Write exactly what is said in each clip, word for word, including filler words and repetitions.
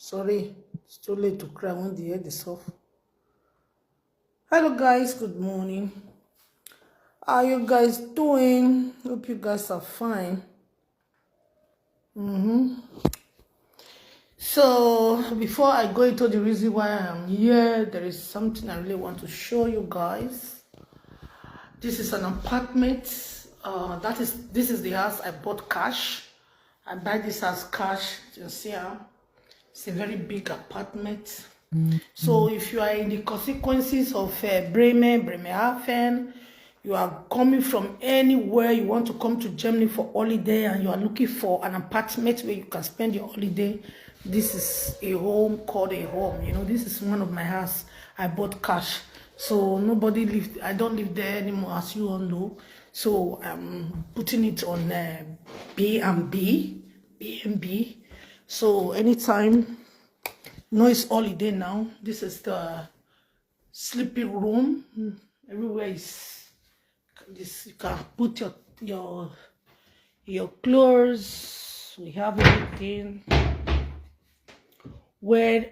Sorry, it's too late to cry when the head is off. Hello, guys. Good morning. How you guys doing? Hope you guys are fine. Mm-hmm. So before I go into the reason why I'm here, there is something I really want to show you guys. This is an apartment. Uh, that is this is the house I bought cash. I buy this house cash. You see, huh? It's a very big apartment. So if you are in the consequences of uh, Bremen, Bremerhaven, you are coming from anywhere, you want to come to Germany for holiday, and you are looking for an apartment where you can spend your holiday, this is a home called a home. You know, this is one of my house I bought cash. So nobody live. I don't live there anymore, as you all know. So I'm putting it on uh, B and B, B and B. So anytime, you know, it's holiday now. This is the sleeping room. Mm, everywhere is this. You can put your your your clothes. We have everything. Where,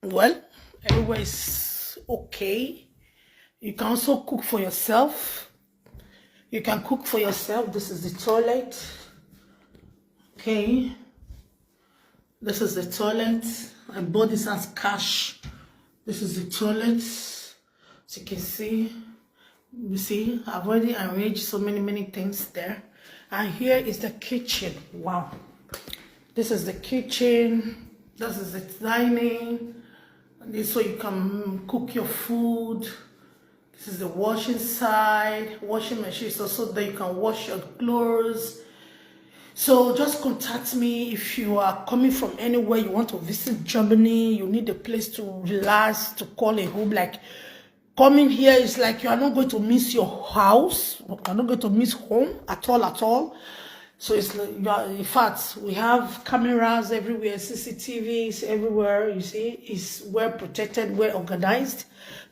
well, everywhere is okay. You can also cook for yourself. You can cook for yourself. This is the toilet. Okay. This is the toilet. I bought this as cash. This is the toilet. As you can see, you see, I've already arranged so many, many things there. And here is the kitchen. Wow. This is the kitchen. This is the dining. This so you can cook your food. This is the washing side. Washing machine is also there. You can wash your clothes. So just contact me if you are coming from anywhere, you want to visit Germany, you need a place to relax, to call a home. Like, coming here is like you are not going to miss your house. You are not going to miss home at all, at all. So it's like, you are, in fact, we have cameras everywhere, C C T Vs everywhere. You see, it's well protected, well organized.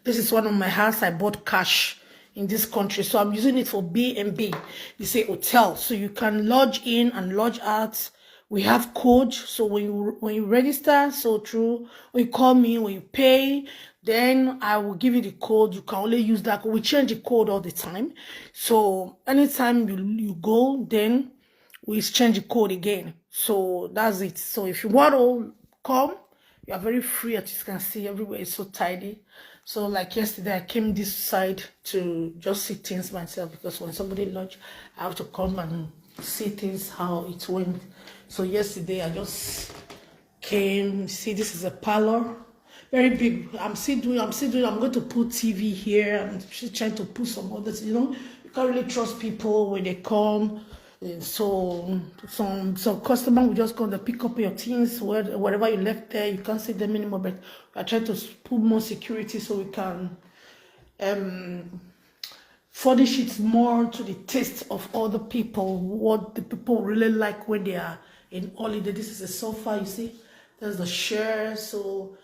This is one of my house I bought cash in this country, so I'm using it for B and B. It's a hotel, so you can lodge in and lodge out. We have code, so when you when you register, so through when you call me, when you pay, then I will give you the code. You can only use that code. We change the code all the time, so anytime you you go, then we change the code again. So that's it. So if you want to come, you are very free. As you can see, everywhere is so tidy. So like yesterday, I came this side to just see things myself, because when somebody lodge, I have to come and see things, how it went. So yesterday, I just came. See, this is a parlor, very big. I'm still doing. I'm still doing. I'm going to put T V here. I'm still trying to put some others. You know, you can't really trust people when they come. And so some some customer will just come to pick up your things where, wherever you left there. You can't see them anymore. But I try to s- put more security so we can um furnish it more to the taste of other people, what the people really like when they are in holiday. This is a sofa, you see. There's the chair. So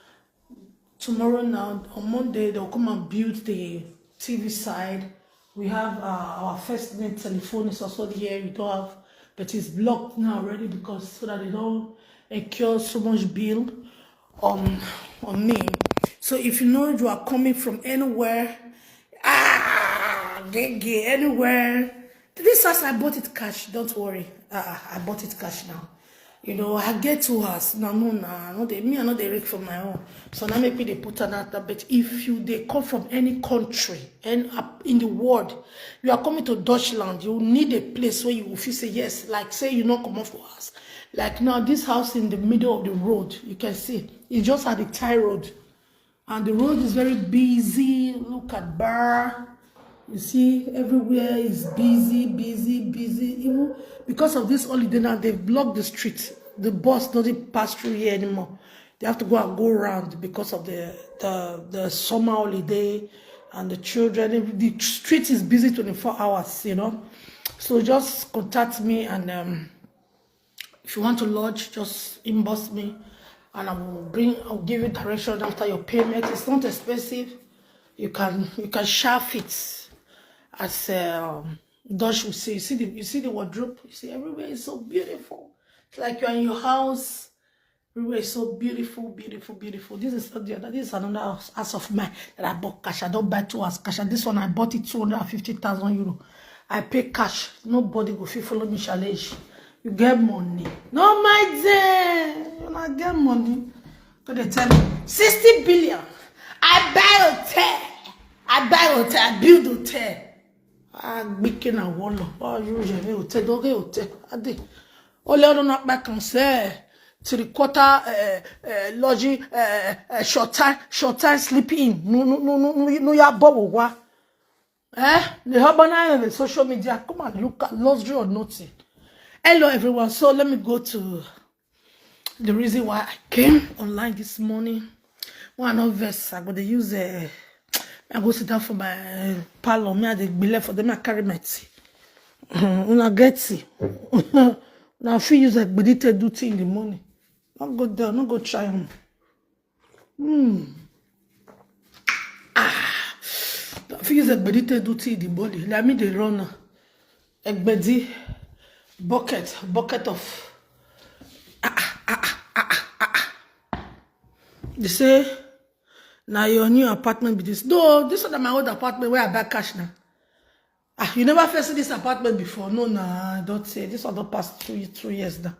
tomorrow now, on Monday, they'll come and build the T V side. We have uh, our first net telephone is also here. We don't have, but it's blocked now already, because so that they don't incur so much bill on on me. So if you know you are coming from anywhere, ah, Gege, anywhere. This house, I bought it cash. Don't worry. Uh, I bought it cash now. You know, I get two house. No, no, no, no. They, me, I know they rake for my own. So now maybe they put another. But if you they come from any country and up in the world, you are coming to Dutchland, you need a place where you will feel say yes. Like say you not come off for us. Like now, this house in the middle of the road, you can see it's just at the tie road. And the road is very busy. Look at bar. You see, everywhere is busy, busy, busy. Even because of this holiday now, they've blocked the street. The bus doesn't pass through here anymore. They have to go and go around because of the the, the summer holiday and the children. The street is busy twenty-four hours, you know. So just contact me and um, if you want to lodge, just inbox me and I will bring, I'll give you direction after your payment. It's not expensive. You can you can shelf it as um, Dutch will say. You see the you see the wardrobe. You see everywhere is so beautiful. It's like you're in your house. Everywhere is so beautiful, beautiful, beautiful. This is not the other. This is another house, house of mine that I bought cash. I don't buy two house cash. And this one, I bought it two hundred and fifty thousand euro. I pay cash. Nobody go fit follow me challenge. You get money. No mind them. When I get money, go dey tell me, sixty billion. I buy hotel. I buy hotel. I build hotel. Ah, gbike na wolo. Oh, you je me hotel. Don't get hotel. I did. Only I don't knock back and say, three quarter uh, uh, lodging, uh, uh, short time, short time sleeping. No, no, no, no, no, no, ya bobo wa. Eh? The harbor na the social media. Come and look at luxury or nothing. Hello, everyone. So let me go to the reason why I came online this morning. One of us, I go to use a. I go sit down for my uh, parlor. Me, I dey be left for them. I carry my tea. Una get tea. Una fit use a gbedite do tea in the morning. Don't go there. Don't go try am. Hmm. Ah, I fit use a gbedite do tea in the morning. Let me dey run. Egbedi bucket, bucket of. Ah, ah, ah, ah, ah, ah, ah. They say, now your new apartment be this. No, this one na my old apartment where I buy cash now. Ah, you never first see this apartment before? No, nah, I don't say. This one don't pass two, two years now.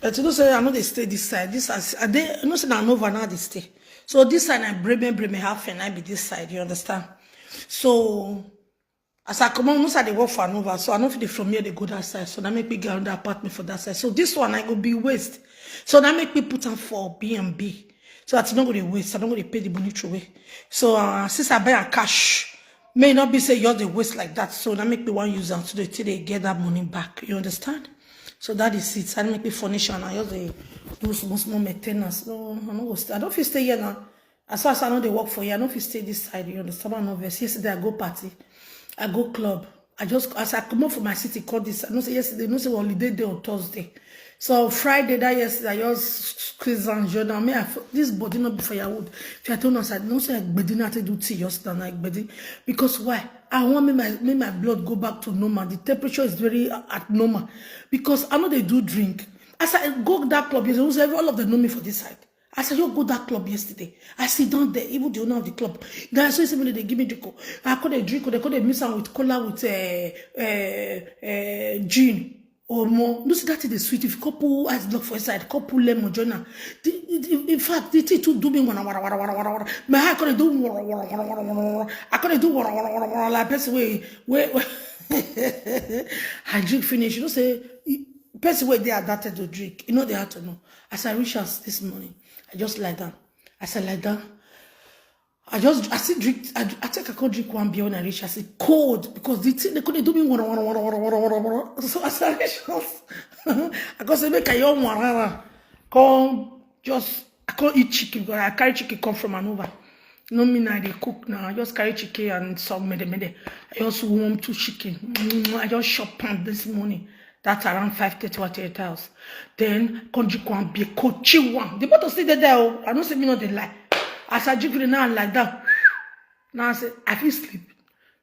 But you know say I know they stay this side. This I, I dey, you know say na Nova now they stay. So this side na Bremen, Bremen half and I be this side. You understand? So as I come on, no say they work for Nova. So I know if they from here they go that side. So that make me get another apartment for that side. So this one I go be waste. So that make me put am for B and B. So that I no go dey waste. I no go dey pay the money through away. So uh, since I buy a cash, may not be say yours dey waste like that. So that make me one use am today till they get that money back. You understand? So that is it. I make me furnish and I just dey do small small maintenance. No, I no go stay. I don't feel stay here now. As far as I know they work for here, I don't feel stay this side. You understand? I no vex. Yesterday I go party, I go club. I just as I come up from my city, call this. I know say yesterday, no say holiday day on Thursday. So Friday that yesterday, I just squeeze and join. I mean, I, this body not be firewood. If I told us, I know say I did not do tea yesterday. I bedi because why? I want me my me my blood go back to normal. The temperature is very uh, at normal because I know they do drink. As I go that club, you know, all of them know me for this side. As I just go that club yesterday, I sit down there, even the owner of the club. Now I saw somebody they give me drink. I could a drink, they could a mix am with cola with uh, uh, uh, gin. Or more, no see that thing dey sweet. If you couple ice block for inside, couple lemon join am. The- the- In fact, the thing too do me wara wara wara wara wara wara. My heart could do wara wara wara wara wara wara. I could do wara wara wara wara like person way way. I drink finish. You know say e- person way they addicted to drink. You know they had to know. As I reach house this morning, I just lie down. As I lie down, I just I still drink. I, I think I can't drink one beer when I reach. I say cold because the thing they could do me wara wara wara wara wara wara wara. So as I reach house, I go say make I yawn wara wara. Come just I can't eat chicken because I carry chicken come from Anova. No me now they cook now. I just carry chicken and some mede mede. I just warm two chicken. Mm, I just shop pan this morning. That's around five thirty at eight house. Then come drink one beer, cold chill one. The bottle still dey there. Oh. I don't say me not dey lie. As I drink it now like that. Now I say I feel sleep.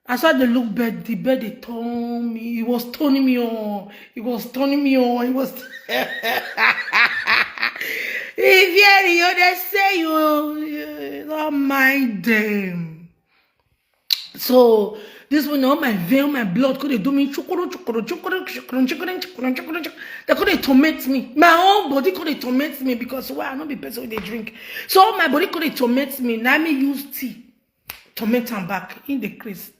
As I dey look bed, the bed dey turn me. He was turning me on. He was turning me on. He was. If you hear you, they say you, you don't mind them. So this one, all my vein, my blood, could they do me chukuru, chukuru, chukuru, chukuru, chukuru, chukuru, chukuru, chukuru. They could they torment me. My own body could they torment me because why I not be person they drink. So all my body could they torment me. Now me use tea. Torment am back in the crease.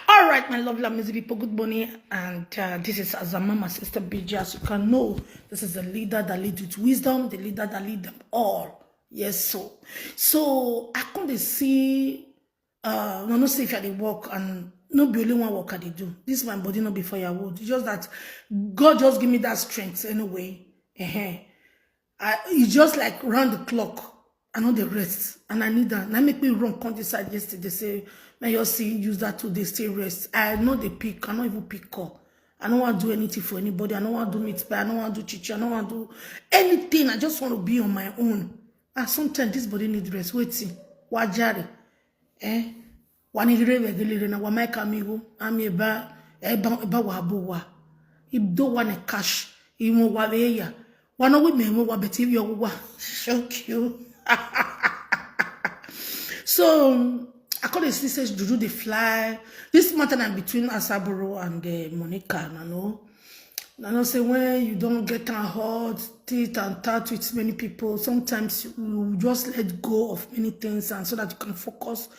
All right, my lovely amazing people, good morning. And uh, this is Azama, my sister B J. As you can know, this is the leader that leads with wisdom, the leader that leads them all. Yes, so. So I come to see, uh, no, no, say if I dey work and no be only one work I dey do. This my body no be firewood. It's just that God just give me that strength anyway. Uh-huh. I, it's just like round the clock. I know the rest, and I need that. And I make me run come this side yesterday. Say, may you see use that two days stay rest. I know the pick. I not even pick call. I don't want to do anything for anybody. I don't want to do meat pie. I don't want to do chichi. I don't want to do anything. I just want to be on my own. And sometimes this body need rest. Waiting, wajari, eh? Wani hire wegelire na wamai kamigo. Ami eba eba eba wabuwa. Ibdo wane cash. Imo waveya. One of women will be T V or what? Shock you. So I call the sisters Juju the fly. This matter na between Asaboro and uh, Monica, I know. I know say when you don't get and hot, tit and tat with many people, sometimes you just let go of many things and so that you can focus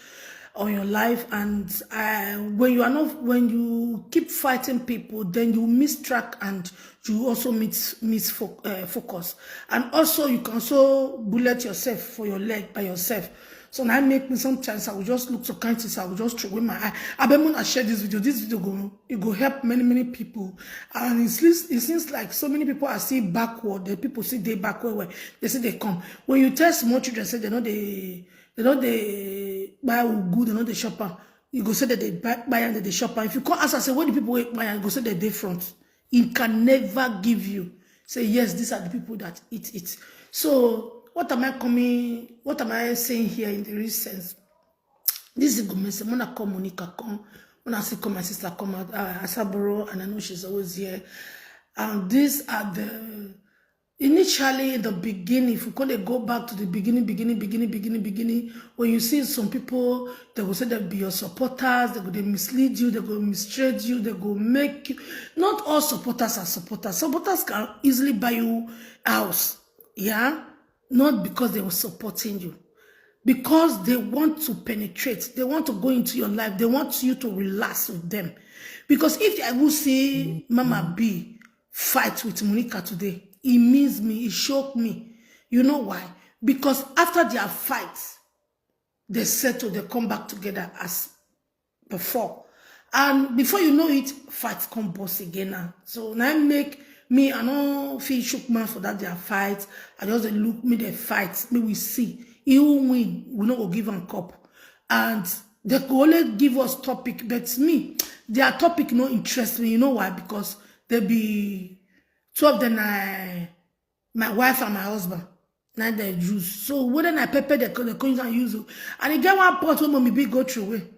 on your life. And uh, when you are not, when you keep fighting people, then you miss track and you also miss miss fo- uh, focus. And also you can so bullet yourself for your leg by yourself. So now make me sometimes I will just look so kind things, I will just throw away my eye. I bet when I share this video, this video go it go help many many people. And it seems, it seems like so many people are still backward. The people see they backward where they say they come. When you tell small children, say they know they they know they buy good, they know they shop am. You go say that they buy, buy and they shop am. If you come ask and say where the people wey buy am, you go say that they front. It can never give you say yes, these are the people that eat it. So what am I coming? What am I saying here in the real sense? This is good message. When I call Monica, come. When I see come, my sister come out, uh, Asaboro, and I know she's always here. And these are the initially in the beginning. If we could go back to the beginning, beginning, beginning, beginning, beginning, when you see some people, they will say they be your supporters, they go they mislead you, they go mistreat you, they go make you. Not all supporters are supporters. Supporters can easily buy you house, yeah, not because they were supporting you, because they want to penetrate, they want to go into your life, they want you to relax with them. Because if I will see Mama B fight with Monica today, it means me, it shocked me. You know why? Because after their fight, they settle, they come back together as before. And before you know it, fight come boss again now. So now make me, I no feel shook man for that their fight. I just dey look me they fight, me we see. He will win, we no go give am cup. And they go only give us topic, but me, their topic no interest me. You know why? Because they be two of them, I, my wife and my husband. Now they use. So whether I pepper the the coins and use, and I get one pot when mommy big go through away.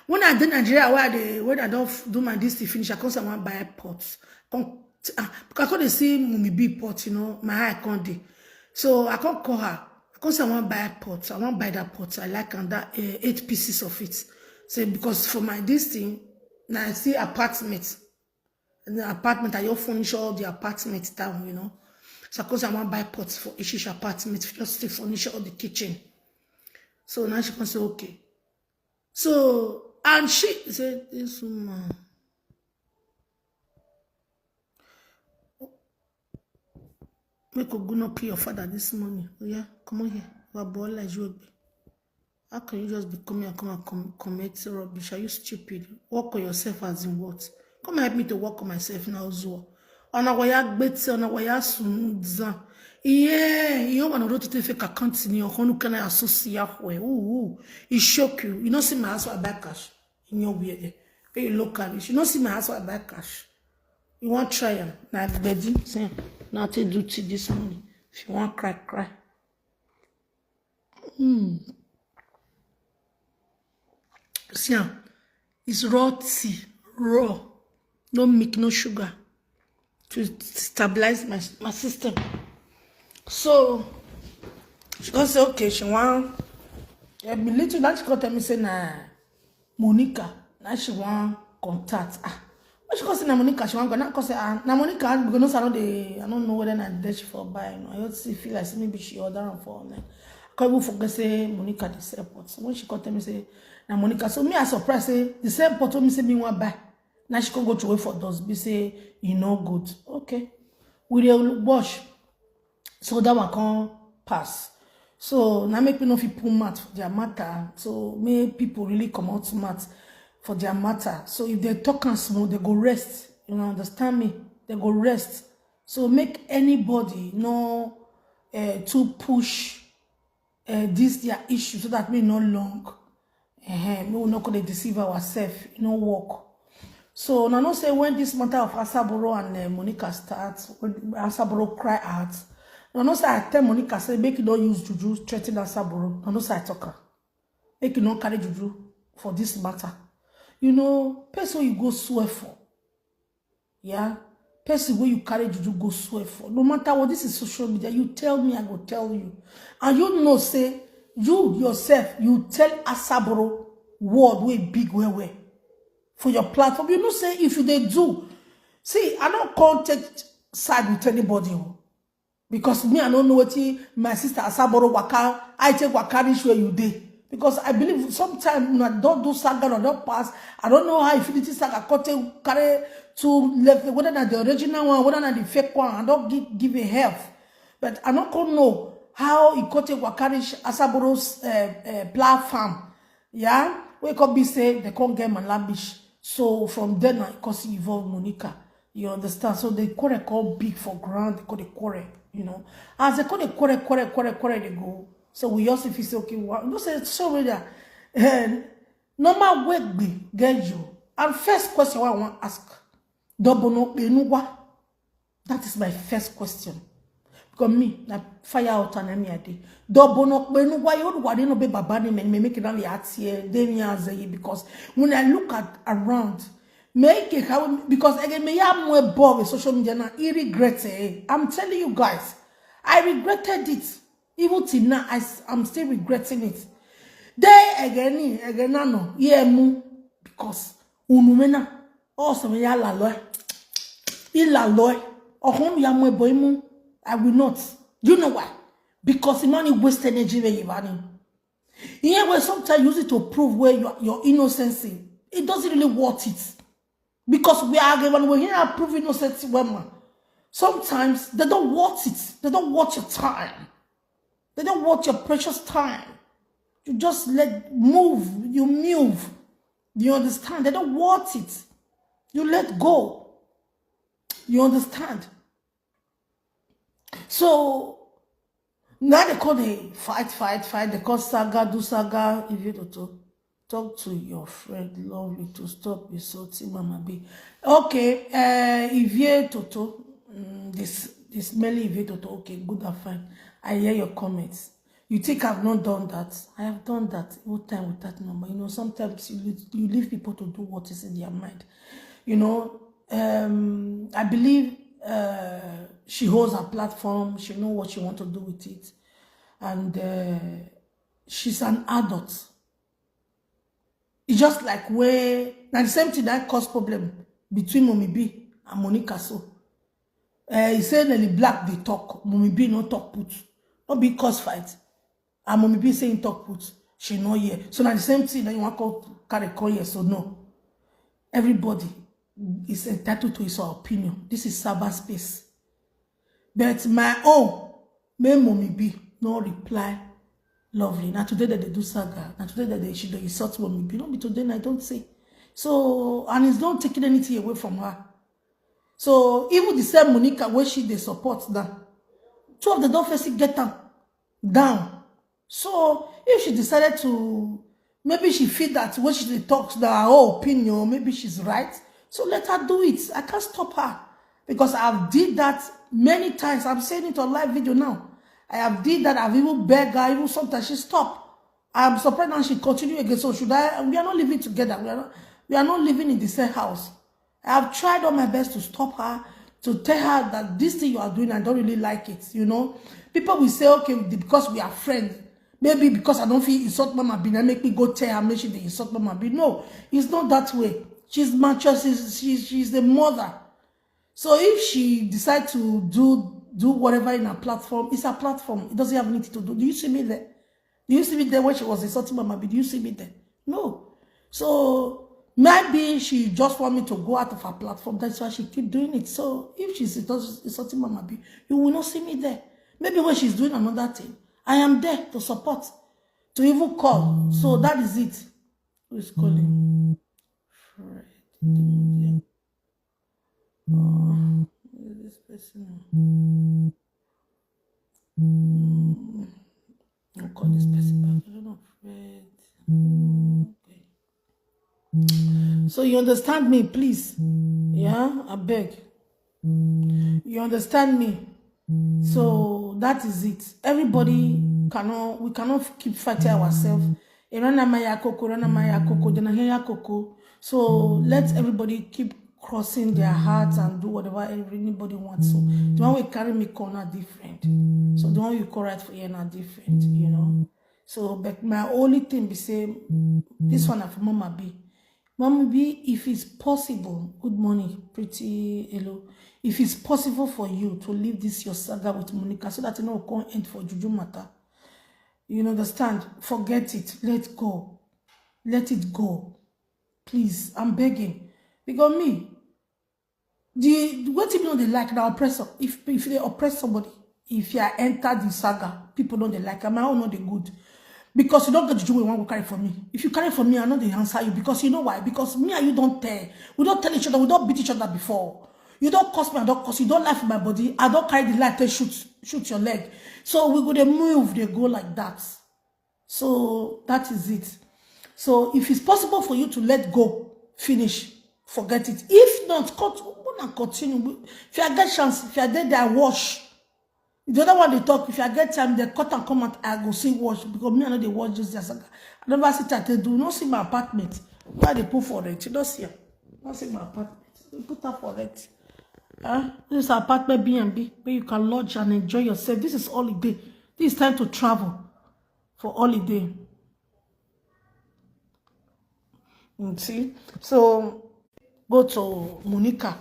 When I did Nigeria, where they when I don't do my this to finish, I come say I want buy a pot. Come, ah, because I come dey see mommy big pot, you know, my eye come dey. So I come call her. I come say I want buy a pot. I want buy that pot. I like and that uh, eight pieces of it. Say because for my this thing, now I see apartment. In the apartment, I just furnish all the apartment down, you know. So of course I want buy pots for each apartment, just to furnish all the kitchen. So now she can say, okay. So and she said, this woman. Make go not pay your father this money. Oh yeah, come on here. Wabola Juegbe. How can you just be coming and come and com- commit rubbish? Are you stupid? Work on yourself as in what? Come help me to work on myself now as well. Ona waya gbete, ona waya sunza. Yeah, you want to rotate fake account in your honu kana associate where. Ooh, ooh. It shock you. You know see my house I buy cash in your way. Pay local. You know see my house I buy cash. You want try am? Na gbedi. Say, na take duty this morning. If you want cry, cry. Hmm. See am, it's raw tea, raw, no milk, no sugar to stabilize my my system. So she come say okay, she want a little that she come tell me say na Monica, now she want contact. Ah, when she come say na Monica, she want go. Now come say ah, na Monica, because no, I don't dey, I don't know whether na there she for buy. No, I just see feel like say maybe she order am for online. I can't even forget say Monica the same pot. So when she come tell me say na Monica, so me I surprise say the same pot when me say me want buy. Now she come go to wait for those. Be say you know good. Okay, we dey wash. So that one come pass. So now make me no fit put mouth for their matter. So make people really come out mouth for their matter. So if they talk and small, they go rest. You know, understand me? They go rest. So make anybody no uh, to push uh, this their issue so that me no long. Uh-huh. Me we no could deceive ourselves. It no work. So now no say when this matter of Asaboro and uh, Monica start, when Asaboro cry out. Now no say I tell Monica say make you don't use juju threaten Asaboro. Now no say I talk her. Make you not carry juju for this matter. You know, person you go swear for. Yeah. Person wey you carry juju go swear for, no matter what, this is social media. You tell me, I go tell you. And you know say you yourself, you tell Asaboro word wey big well well for your platform. You know say if you dey do, see, I no come take side with anybody o. Because me, I no know wetin my sister Asaboro waka, I take waka reach where you dey. Because I believe sometime una don do saga, una don pass. I don't know how Infinity Saga come take carry two left, whether na the original one, whether na the fake one. I don give, give a help. But I no come know how e come take waka reach Asaboro's, eh, eh, platform. Yeah, wey come be say they come get malabish. So from then na e come see involve Monica. You understand? So the quarrel come big for ground, they come dey quarrel, you know. As they come dey quarrel, quarrel, quarrel, quarrel, they go. So we also feel say, okay, well, you know say social media, eh, normal way we get you. And first question wey I wan ask, Dobono Benuwa? That is my first question. Because me, na fire out and me I dey. Dobono Benuwa, you would no be baba name and me make it on the art here, then you answer you. Because when I look at around, make it how, because again, me have more above with social media now, I regret it. I'm telling you guys, I regretted it. Even till now, I, am still regretting it. Then again, again, no, no, yeah, mu, because unumena, also me ya la lo, I la lo, or home ya mu boy mu, I will not. Do you know why? Because the money waste energy where you running. Yeah, well, sometimes use it to prove where your, your innocency. It doesn't really worth it. Because we are when we hear prove innocent women, sometimes they don't want it. They don't want your time. They don't want your precious time. You just let move. You move. Do you understand? They don't want it. You let go. You understand? So now they call the fight, fight, fight. They call saga, do saga. If you don't talk, talk to your friend, lovely, to stop insulting Mama B. Okay, uh, Ivie Toto, mm, this this Melly Ivie Toto. Okay, good and fine. I hear your comments. You think I've not done that? I have done that all time with that number. You know, sometimes you leave, you leave people to do what is in their mind. You know, um, I believe uh, she holds her platform. She know what she want to do with it, and uh, she's an adult. It's just like where now the same thing that cause problem between Mommy B and Monica. So uh, he said Nelly Black they talk, Mommy B no talk put, no be cause fight. And Mommy B saying talk put, she no hear. So now the same thing that you want to carry call here. So no, everybody is entitled to his or her opinion. This is cyberspace. But my own, may Mommy B no reply. Lovely. Now today that they do saga. Now today that they should insult Mommy B. No be today, I don't say. So and it's not taking anything away from her. So even the same Monica where she they support now, two of the don't face it get them down. So if she decided to, maybe she feel that when she talks that her own opinion, maybe she's right. So let her do it. I can't stop her because I've did that many times. I'm saying it on live video now. I have did that. I've even begged her. Even sometimes she stopped. I'm surprised now she continue again. So should I? We are not living together. We are not. We are not living in the same house. I have tried all my best to stop her, to tell her that this thing you are doing, I don't really like it. You know, people will say, okay, because we are friends, maybe because I don't feel insult Mama B, I make me go tell her, make she they insult Mama B. No, it's not that way. She's mature. She's she's she's the mother. So if she decide to do do whatever in her platform, it's her platform. It doesn't have anything to do. Do you see me there? Do you see me there when she was insulting Mama B? Do you see me there? No. So maybe she just want me to go out of her platform. That's why she keep doing it. So if she's insulting Mama B, you will not see me there. Maybe when she's doing another thing, I am there to support, to even call. So that is it. Who is calling? Fred. Oh, who is this person? Mm. I'll call this person back. I don't know. Fred. Okay. So you understand me, please? Yeah, I beg. You understand me? So that is it. Everybody cannot, we cannot keep fighting ourselves. Iranamaya koko, Iranamaya koko, Denahaya koko. So let everybody keep crossing their hearts and do whatever every- anybody wants. So the one wey carry me come na different. So the one you call right for here na different, you know. So, but my only thing be say, this one na for Mama B. Mama B, if it's possible, good morning, pretty hello. If it's possible for you to leave this your saga with Monica so that you know can't end for juju matter. You understand? Forget it. Let go. Let it go. Please, I'm begging. Because me, the wetin people no dey like na oppressor. If if they oppress somebody, if you enter the saga, people no dey like am. My own no dey good. Because you don't get juju wey you wan go carry for me. If you carry for me, I no dey answer you. Because you know why? Because me and you don't tell. We don't tell each other. We don't beat each other before. You don't curse me, I don't curse you. You don't laugh in my body. I don't carry the light to shoot shoot your leg. So we go dey move, they go like that. So that is it. So if it's possible for you to let go, finish, forget it. If not, cut and continue. If I get chance, if I did that, wash. The other one they talk, if I get time, they cut and come out, I go see wash because me I know they wash this their saga. I never sit at the do, not see my apartment. Why they put for rent? You don't see am. Not see my apartment. They put up for rent. Huh? This apartment B and B where you can lodge and enjoy yourself. This is holiday. This is time to travel for holiday. You see? So go to Monica.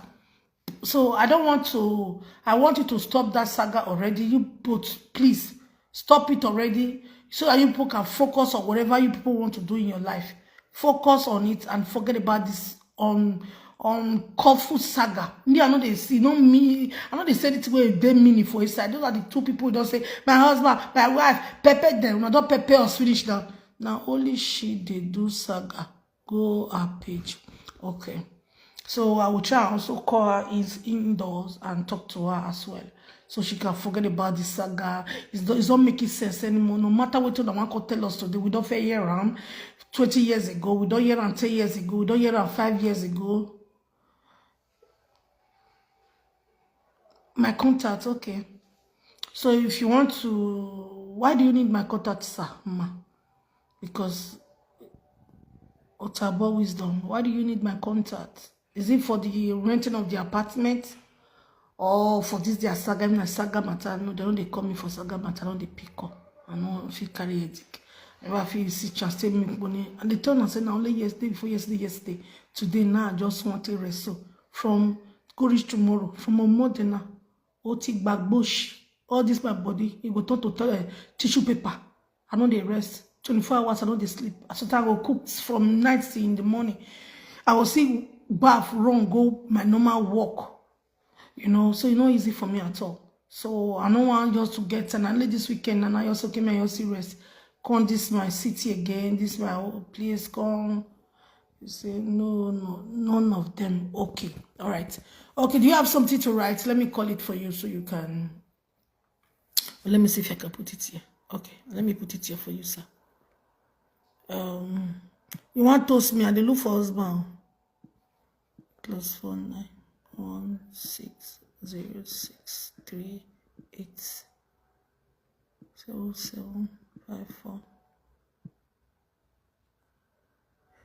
So I don't want to, I want you to stop that saga already. You put, please stop it already so that you people can focus on whatever you people want to do in your life. Focus on it and forget about this on on colorful saga. Me, I know they see, no me, I know they said it where they meaning for inside. Those are the two people don't say, my husband, my wife, pepper them. No, don't pepper us finish now. Now only she they do saga. Go her page. Okay. So I will try and also call her in, indoors and talk to her as well. So she can forget about the saga. It's, it's not making sense anymore. No matter what the one could tell us today, we don't fair hear am. Twenty years ago, we don't hear am ten years ago, we don't hear am five years ago. My contact, okay. So if you want to, why do you need my contact, sir, ma? Because Otabo wisdom, why do you need my contact? Is it for the renting of the apartment or for this their saga? If na saga matter, no, they don't they call me for saga matter, don't they pick up. I know if you carry headache. Ever feel you see chance take make money. And they turn and say, now only yesterday, before yesterday, yesterday. Today, now I just want to rest. So from go reach tomorrow, from on Monday now, Oti Gbagbosh, all this my body, it go turn to uh, tissue paper. I know they rest. twenty-four hours, I know they sleep. I sometimes I go cook from night till in the morning. I will see bath, run, go my normal walk. You know, so it's not easy for me at all. So I don't want just to get and I lay this weekend and I also came and also rest. Come this my city again, this my whole place, come. You say, no, no, none of them. Okay, all right. Okay, do you have something to write? Let me call it for you so you can. Let me see if I can put it here. Okay, let me put it here for you, sir. Um, you want to toast me? I dey look for husband. Plus four nine one six zero six three eight seven seven five four.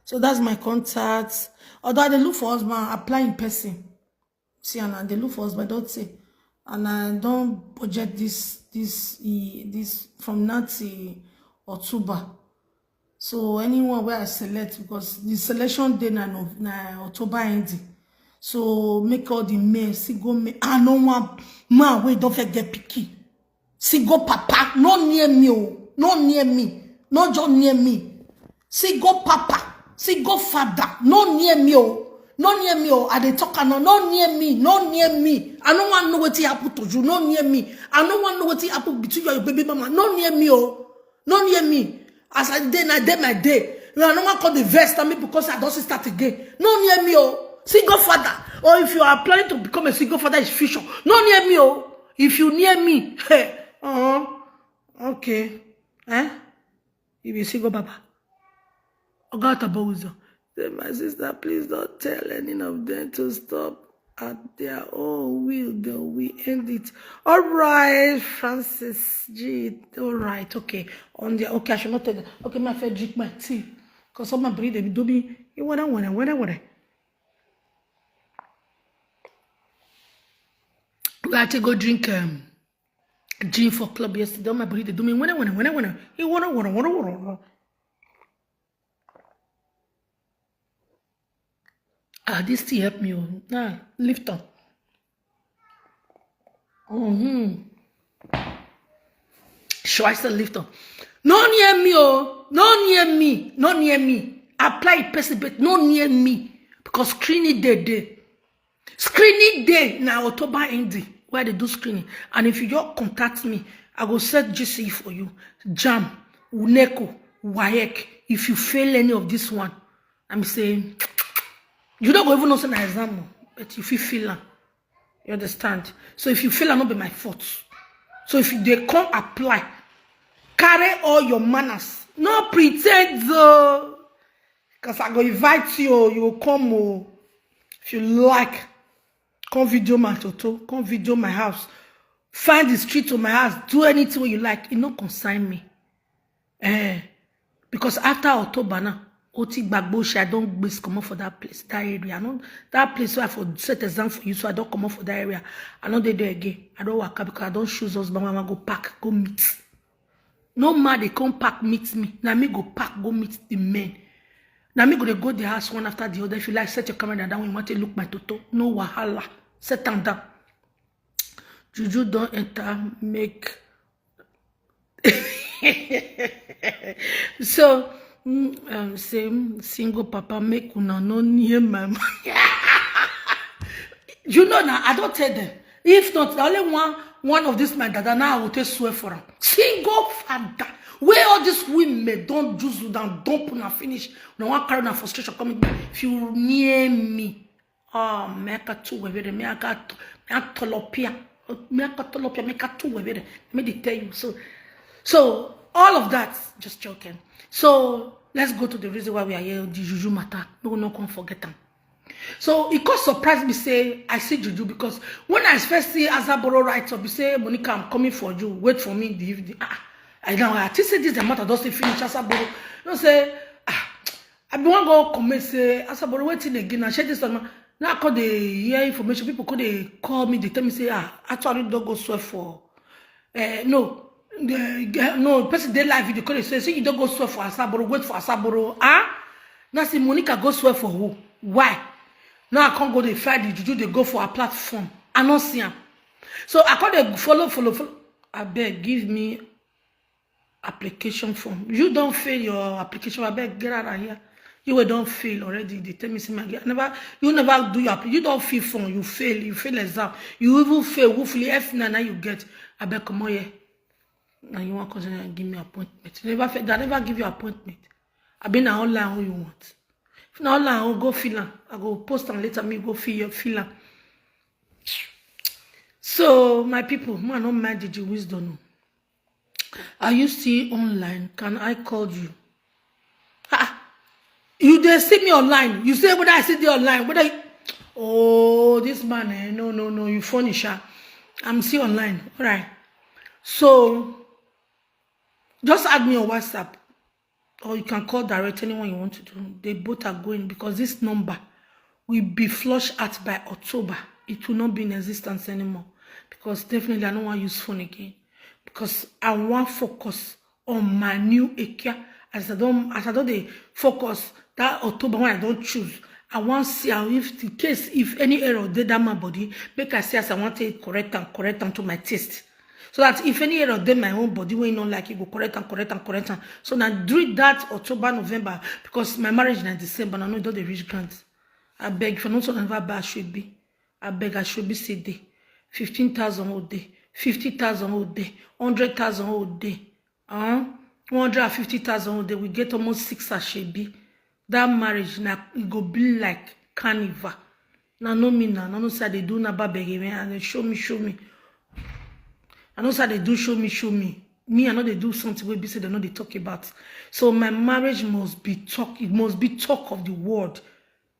So that's my contact. Although I dey look for husband, apply in person. See, and I dey look for husband, don't say. And I don't budget this this e- this from now till October. So anyone where I select, because the selection day na Nov- na October ending. So make all the men see go make. I no want man wey don't forget picky. See go papa, no near me, oh, no near me, no just near me. See go papa, see go father, no near me, oh, no near me, oh. I dey talk am, no, no near me, no near me. I no want know wetin happen to you, no near me. I no want know wetin happen between you and your baby mama, no near me, oh, no near me. As I dey na dey my day. Now I no wan call the verse tell me because I don't see start again. No near me, oh. See God Father. Or if you are planning to become a single father, it's future. No near me, oh. If you near me, hey, uh-huh. Okay. Eh? You be single papa. Oga Tabowizo. Say, my sister, please don't tell any of them to stop at their own will. They will end it. All right, Francis G. All right, okay. On the okay, I should not tell them. Okay, my friend, drink my tea. Because some of my breed, they do me. You wanna, wanna, wanna, wanna. We had to go drink um, gin for club yesterday. All my body they do me when I when I when I when I. You wanna wanna wanna wanna. Ah, this thing help me. Oh. Ah, lift up. Mm-hmm. Should I still lift up? No near me, oh, no near me, no near me. Apply person, but no near me because screening day day. Screening day na October ending where they do screening. And if you just contact me, I go set G C E for you. Jam, UNECO, WAEC. If you fail any of this one, I'm saying you don't go even know say na exam, oh, but if you fail am, you understand. So if you fail, am not be my fault. So if you they come apply, carry all your manners. No pretend though, because I go invite you. Oh, you will come. Oh, if you like, come video my toto, come video my house, find the street to my house, do anything you like. It no concern me. Eh, because after October now, Oti Gbagboshi, I don't base come up for that place, that area. I know that place where I for set exam for you, so I don't come up for that area. I know they there again. I don't work out because I don't choose husband when I go pack, go meet. No man they come pack meet me. Now me go pack, go meet the men. Now me go they go the house one after the other. If you like, set your camera down when you want to look my toto. No wahala. Set them down. Juju don't enter, make so mm, um, say mm, single papa make una no near my man. You know now, I don't tell them. If not, the only one one of this my dada now I will take swear for him. Single father. Where all these women don't juice you down, don't put na finish. No one carry na frustration coming. If you near me, oh, me aka tu wevere, me aka me atolopia, me aka tolopia, me aka tu wevere. Me dey tell you so. So all of that, just joking. So let's go to the reason why we are here. The juju matter. No, no, can't forget them. So it could surprise me say I see juju because when I first see Azaboro write up, he say, "Monica, I'm coming for you. Wait for me in the evening." Ah, I know. I think say this the matter doesn't finish Azaboro. You know say, ah, I be one go comment say Azaboro waiting again. I share this one. Now I call the hear information. People could they call me. They tell me say, "Ah, actually don't go swear for." Uh, no, the, no person they live video call say, "See, you don't go swear for Azaboro. Wait for Azaboro." Ah, now see Monica go swear for who? Why? Now I can't go. They fight the juju. They go for a platform. I not see him. So I call they follow, follow, follow. I beg, give me application form. You don't fail your application. I beg, get out of here. You will don't fail already. They tell me, see my girl, never, you never do your, you don't fill form. You fail, you fail exam. You even fail. Hopefully, F nine now you get. I beg, come on here. Now you want to give me appointment. They never, fail- they never give you appointment. I been na online who you want. If na online, I'll go fill am. I go post am later. Me go fill your fill am. So my people, man, don't mind the wisdom. Are you still online? Can I call you? Ah, you they see me online. You say whether I see the online, whether you, oh, this man, eh, no, no, no, you funny, sha. I'm still online. All right. So just add me on WhatsApp, or you can call direct anyone you want to do. They both are going because this number will be flush out by October. It will not be in existence anymore because definitely I don't want to use phone again because I want focus on my new Ekia. As I don't, as I don't dey focus that October when I don't choose, I want see how if the case, if any error did that my body, make I see as I want to correct and correct am to my taste. So that if any error dey my own body wey no like, e go correct am, correct am, correct am. So now during that October, November, because my marriage na December, I know don dey reach grant. I beg, if I no talk about Asoebi, I beg Asoebi say dey fifteen thousand whole day, fifty thousand whole day, hundred thousand whole day, uh, one hundred and fifty thousand whole day. We get almost six Asoebi. That marriage na e go be like carnival. Na no me na, na no say I dey do na babege me and show me, show me. I know say I dey do show me, show me. Me, I no dey do something wey be say they no dey talk about. So my marriage must be talk. It must be talk of the world.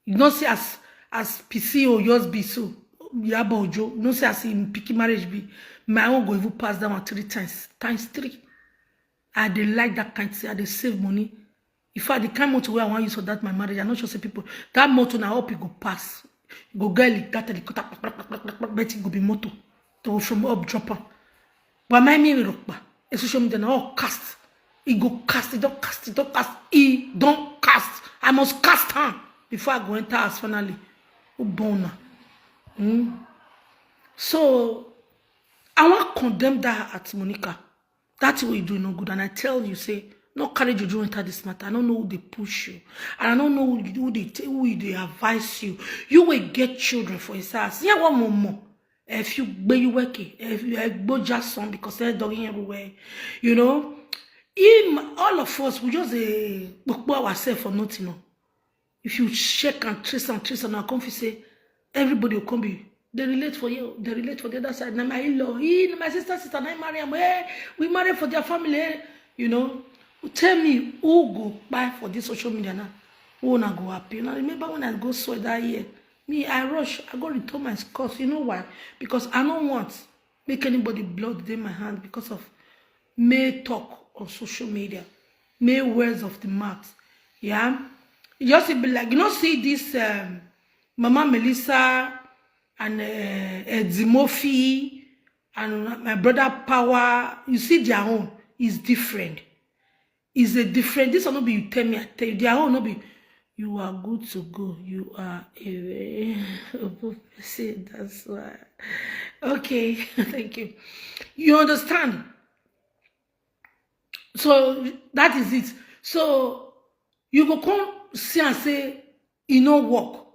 You know say as as P C O yours be so. Iyabo Ojo, you know say as him pikin marriage be, my own go even pass that one three times, times three. I dey like that kind thing. I dey save money. In fact, the kind motor wey I wan use for that my marriage, I no sure say people that motor na up e go pass. E go get like that helicopter, but e go be motor. They will from up drop am. But my me rock ba. A social media na all cast. He go cast, he don't cast, he don't cast, he don't cast. I must cast am before I go enter house finally. Ubona. Mm. So I want condemn that at Monica. That's what you do no good. And I tell you, say, no carry juju enter this matter. I don't know who they push you. And I don't know who, who they t- who they advise you. You will get children for his house. Yeah, one more more. If you be you work it, if you go just son because they're dogging everywhere, you know. Him, all of us, we just uh, ourselves for nothing. No. If you check and trace and trace and I come fi say everybody will come be they relate for you, they relate for the other side. Na my in-law, he na my sister, sister, na him marry am. Hey, we marry for their family. Eh? You know, tell me who go buy for this social media now. Who na go happy? Now remember when I go sweat that year, me I rush, I go return my scores. You know why? Because I don't want make anybody blood in my hand because of may talk on social media, may words of the mouth. Yeah, you just be like you know see this um, Mama Melissa and uh, Eddie Murphy and my brother Power. You see their own is different. Is a different. This one no be you tell me, I tell you. Their own no be you are good to go. You are a very open person. That's why. Okay, thank you. You understand? So that is it. So you go come see and say e no work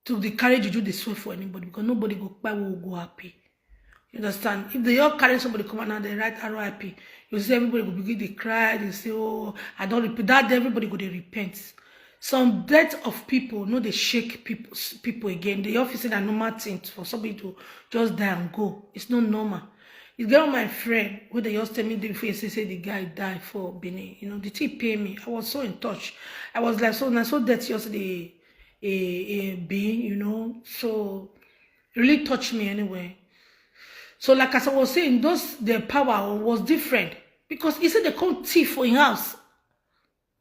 to dey carry juju dey swear for anybody because nobody go kpai wey go happy. You understand? If they all carry somebody come out now, they write R I P. You see everybody go begin dey cry, they say, oh, I don't repeat that. Everybody go dey repent. Some death of people no dey shake people people again. They often say that normal thing for somebody to just die and go. It's not normal. You get my friend who they just tell me the face say say the guy died for Benin. You know, the thing pay me. I was so in touch. I was like, so now so death yesterday a, a being, you know. So it really touched me anyway. So like as I was saying, those the power was different because he said they come thief for his house.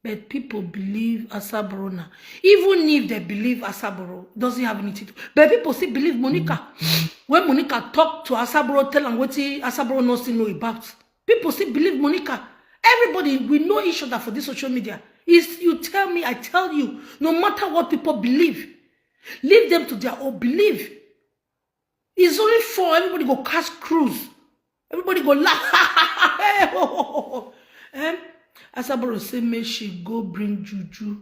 But people believe Asaboro now. Even if they believe Asaboro, doesn't have anything to. But people still believe Monica. When Monica talk to Asaboro, tell am wetin Asaboro no still know about. People still believe Monica. Everybody, we know each other for this social media. Is you tell me, I tell you. No matter what people believe, leave them to their own belief. It's only for everybody go cast cruise. Everybody go laugh. Em? Asaboro say make she go bring juju.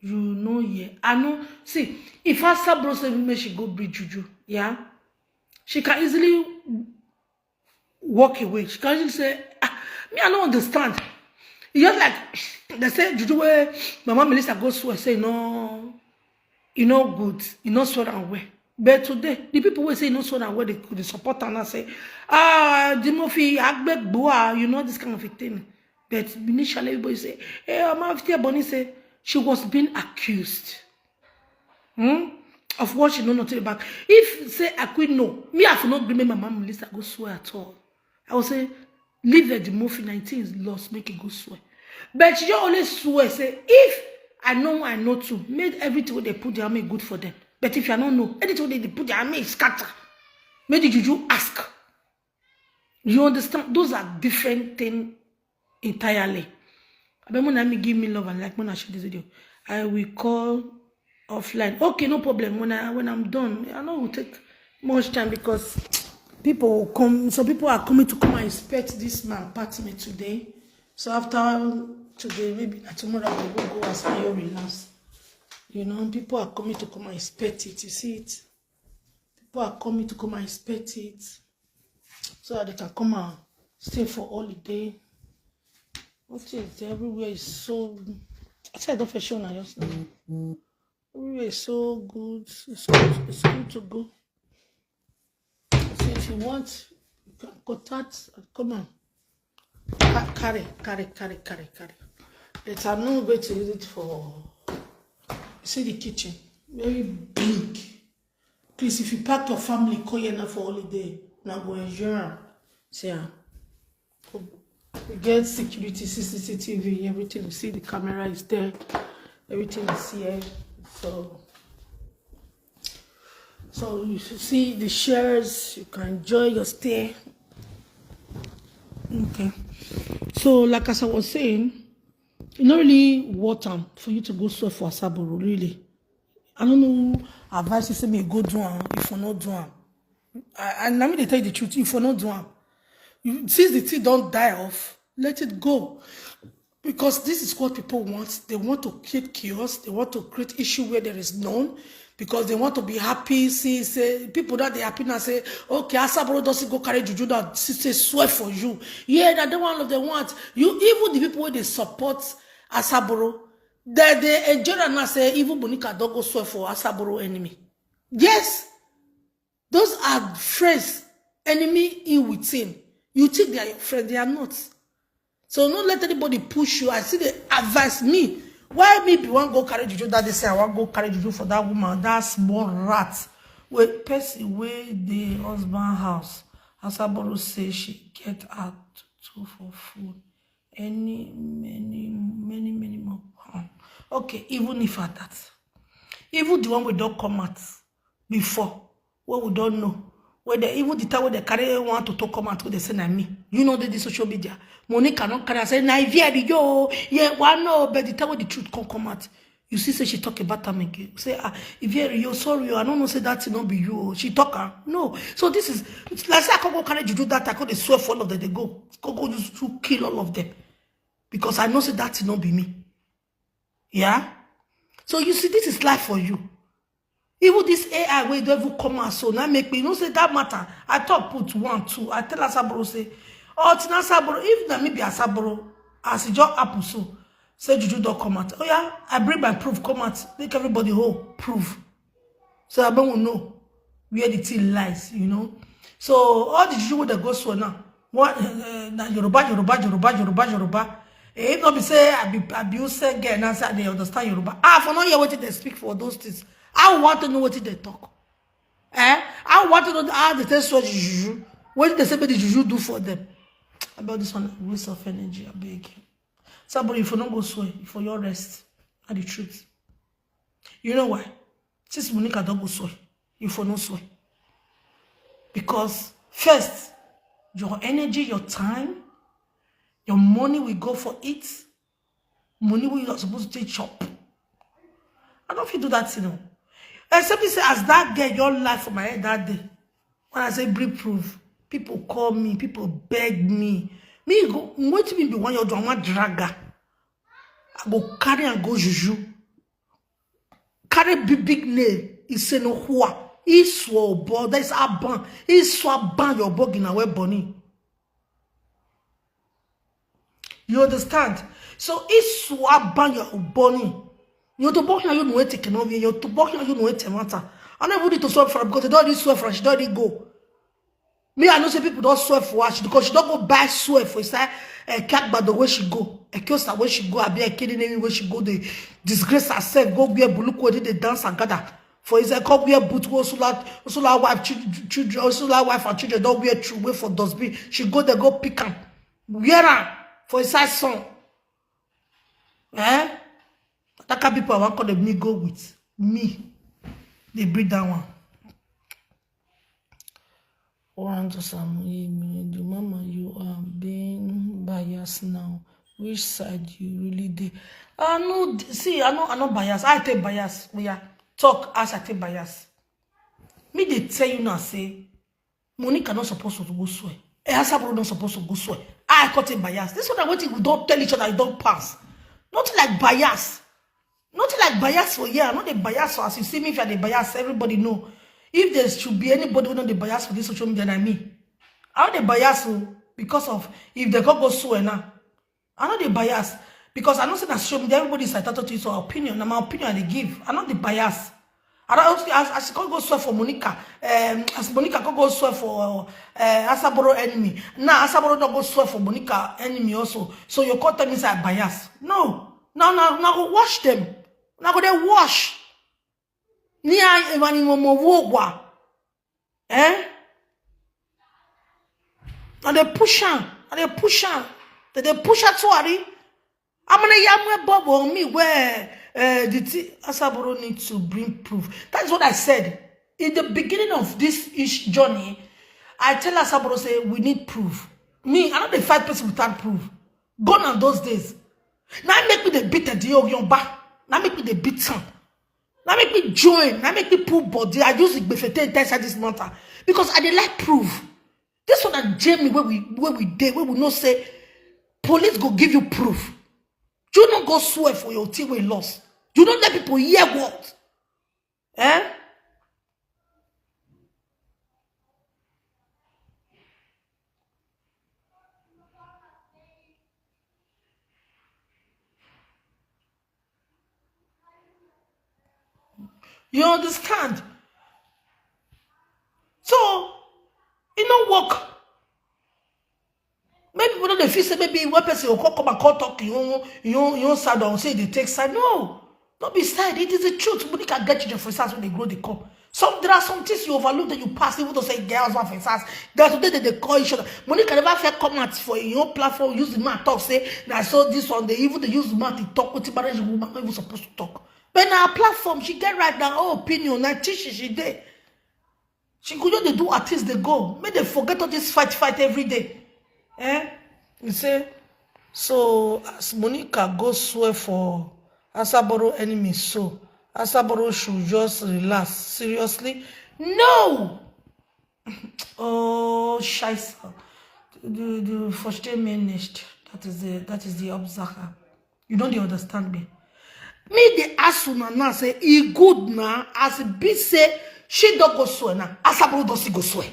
You know, yeah. I know. See, if Asaboro say make she go bring juju, yeah, she can easily walk away. She can easily say, ah, me, I don't understand. You just like they say juju where Mama Melissa go swear say no, e no good, e no swear am well. But today, the people wey say e no swear am well, they could support am and say, ah, Eddie Murphy, Agbegbua, you know this kind of a thing. But initially, everybody say, hey, Mama Fifty Ebony say she was being accused. Hmm? Of what she know nothing about. If say I quit no, me I for not remember Mama Melissa go swear at all. I will say, leave the Murphy nineteen is lost, make it go swear. But she just only swear, say, if I know I know too, make everything what they put their army good for them. But if you don't know, anything what they put their army is scatter. Make the juju ask. You understand? Those are different things entirely. I bet when I give me love and like when I share this video, I will call offline. Okay, no problem. When I when I'm done, I know it will take much time because people will come. Some people are coming to come and inspect this my apartment today. So after today, maybe na tomorrow I will go as I relax. You know, people are coming to come and inspect it. You see it? People are coming to come and inspect it so that they can come and stay for holiday. What is everywhere is so. I said, don't fashion now, just now. Everywhere is so good. It's good. It's good to go. So if you want, you can contact and come and ca- carry, carry, carry, carry, carry. But I'm not going to use it for. You see the kitchen, very big. Please, if you pack your family, come here now for holiday. Now go enjoy am. See am. We get security, C C T V, everything. You see the camera is there. Everything is here. So So you should see the shares, you can enjoy your stay. Okay. So, like as I was saying, you know, really what time for you to go swear for Asaboro, really. I don't know. Advice is say me go do am, if you not do am. I, I, let me tell you the truth. If you not do am, you, since the thing don't die off, let it go. Because this is what people want. They want to create chaos. They want to create issue where there is none. Because they want to be happy. See, say people that they happy now say, okay, Asaboro doesn't go carry juju now. See, say swear for you. Yeah, that the one of them want. You, even the people where they support Asaboro, they, they enjoy and now say even Monica don't go swear for Asaboro enemy. Yes, those are friends, enemy in within. You think they are your friend, they are not. So no let anybody push you. I see they advise me. Why me be one go carry juju that they say I want go carry juju for that woman, that small rat. Wait, person where the husband house. Asaboro say she get out to for food. Any many many many more pound. Okay, even if at that, even the one we don't come out before, what we don't know, whether even the time when they carry one to talk come out, they say na me. You know they the social media. Monica not carry say na Ivy yo, yeah, one no, but the time when the truth come come out, you see say she talk about time again. Say ah, Ivy yo, sorry, oh, I don't know say that thing not be you. Oh. She talk am. No. So this is like say I can go carry juju that I could swear for all of them. They go go go just to kill all of them because I know say that thing not be me. Yeah. So you see, this is life for you. Even this A I wey don even come out so now make me you know say that matter. I talk put one two. I tell Asaboro say, oh Tina Asaboro, if na me be Asaboro, as e just happen so, say juju don come out. Oh yeah, I bring my proof come out, make everybody hold proof. So I don't know where the thing lies, you know. So all the juju wey dey go so now, what uh, na Yoruba, Yoruba, Yoruba, Yoruba, Yoruba. Eh, if not be say I be abuse girl now say I dey understand Yoruba. Ah, for not hear wetin they speak for those things. I want to know wetin they talk. Eh? I want to know how they take so juju. What they say make the juju do for them. About this one, waste of energy, I beg. Somebody, if you don't go swear, for your rest, are the truth. You know why? Since Monica don't go swear, if you no swear. Because first, your energy, your time, your money will go for it. Money we are supposed to take chop. I don't feel do that, you know. Except you say, as that girl, your life for my head that day. When I say bring proof, people call me, people beg me. Me go, what you mean be one your do one dragger? I go carry and go juju. Carry big big name. He say no whoa. He swore but that's a ban. He swore ban your bog in our bunny. You understand? So he swore ban your bunny. You to bog you know it can you to bog you know it matter. I never need to swear for her because they don't really swear for her. She don't really go. Me, I know say people don't swear for her she- because she don't go buy swear for inside a cat by the way she go. A kiosa where she go, I be a kidding any where she go. They disgrace herself, go wear buluku, they dance and gather. For inside, come wear boot, go so that so that wife, chil- children, so that wife and children don't wear true way for dustbin. She go there, go pick am, wear am for inside sun. Eh? That kind people I want call them me go with me. They breed that one. Orange Samuel, the mama, you are being biased now. Which side you really dey? I no d- see. I no. I no bias. I take bias. We are talk as I take bias. Me they tell you now say Monica not supposed to go swear. Asabro not supposed to go swear. I cut a bias. This one I waiting we don't tell each other. I don't pass. Nothing like bias. Nothing like bias for here. I know the bias for as you see me if I the bias, everybody know. If there should be anybody who know the bias for this social media than me, I know the bias oh, because of if they go go swear now. I know the bias because I know say that social media everybody is entitled to his own opinion. Na my opinion I dey give. I know the bias. I don't as as she come go swear for Monica. Um, as Monica come go swear for uh, Asaboro enemy. Now Asaboro not go swear for Monica enemy also. So you come tell me say I bias. No. Now now now go wash them. Now go they wash. Ni a imani mo mo wo gwa. Eh? And they push on. And they push on. They they push on to Ari. I'm gonna yam where Bobo me where uh, the t- Asaboro need to bring proof. That's what I said. In the beginning of this ish journey, I tell Asaboro say we need proof. Me, I no dey fight person without proof. Gone are those days. Now make me dey beat the young young ba. Now make me dey beat some. Now make me join. Now make me pull body. I use it befete inside this matter because I dey like proof. This one na Jamie where we where we dey where we know say police go give you proof. You no go swear for your thing wey lost. You no let people hear what. Eh? You understand? So, e no work. Maybe people no dey feel say maybe when person go come come and come talk you own you own you own side or say e dey take side. No, no be side. It is the truth. Monica get children for side wey dey grow dey come. Some there are some things you overlook that you pass even though say e get husband for his house. Then today they dey call each other. Monica never fit come out for im own platform use the man talk say na so this one dey even dey use the man dey talk wetin marriage woman no even suppose to talk. But na her platform she get right na her own opinion na teach she dey. She go just dey do her things dey go. Make dem forget all this fight fight every day. Eh? You say, so as Monica go swear for Asaboro enemy, so Asaboro should just relax. Seriously? No! Oh, scheiße. Du, du verstehst mich nicht. That is the that is the obsache. You don't dey understand me. Me dey ask una now say e good na as e be say she don go swear na Asaboro don still go swear.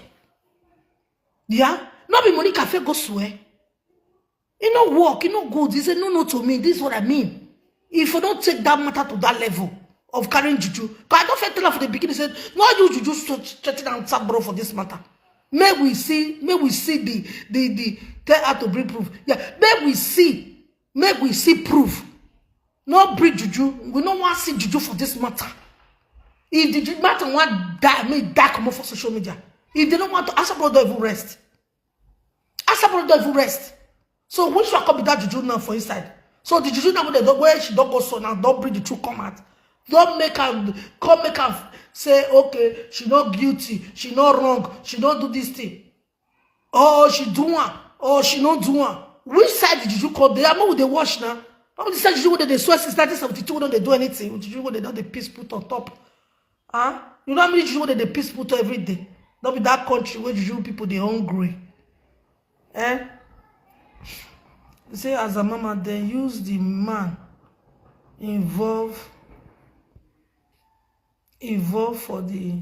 Yeah, no be Monica fit go swear. E no work, e no good. He say no no to me. This is what I mean. If you don't take that matter to that level of carrying juju, because I don't fit tell her for the beginning say no you juju threaten Asaboro for this matter. May we see, may we see the the the tell her to bring proof. Yeah, may we see. Make we see proof. No bring juju. We no wan see juju for this matter. If the ju- matter wan die, make e die comot for social media. If they no want to, Asaboro don even rest. Asaboro don even rest. So which one come be that juju now for inside? So the juju now wey dem don wey she don go so now don bring the truth come out. Don make am come make am say okay she no guilty, she no wrong, she no do this thing. Oh she do am, oh she no do am. Which side did you call dey? Make we dey watch na. No be the side juju wey dem dey swear since nineteen seventy-two wey no dey do anything with juju wey dem don dey piss put on top. Ah, you know how many juju wey dem dey piss put every day? No be that country wey juju people dey hungry. Eh? Say as a mama dem use the man involve involve for the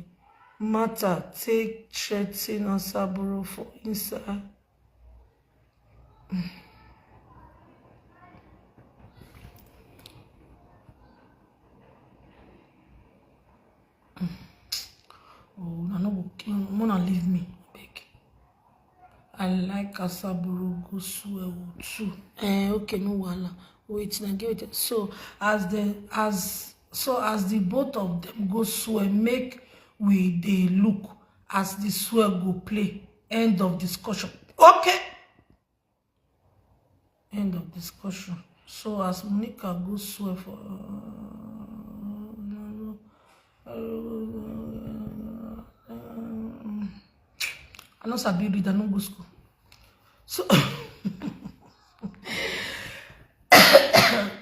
matter take threaten Asaboro for inside. Oh, una no go kill me, una leave me, abeg. I like Asaboro go swear o too. Eh, okay, no wahala. Wait, na get wetin. So as the as so as the both of them go swear, make we dey look as the swear go play. End of discussion. Okay. End of discussion. So as Monica go swear for uh, I no sabi read, I no go school. So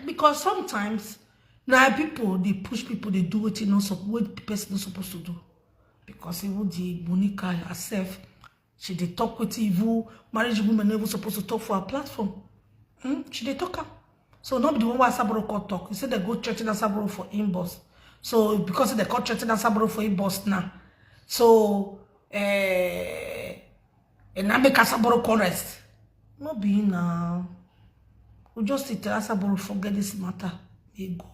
because sometimes na people dey push people dey do wetin no sup- wey person no suppose to do. Because even the Monica herself, she dey talk wetin even marriage women no even suppose to talk for her platform. Hmm? She dey talk am. So no be the one wey Asaboro come talk. You say they go threaten Asaboro for inbox. So because they come threaten Asaboro for inbox now, so eh, and now make Asaboro come rest. No be now. We just sit there, Asaboro forget this matter. May go.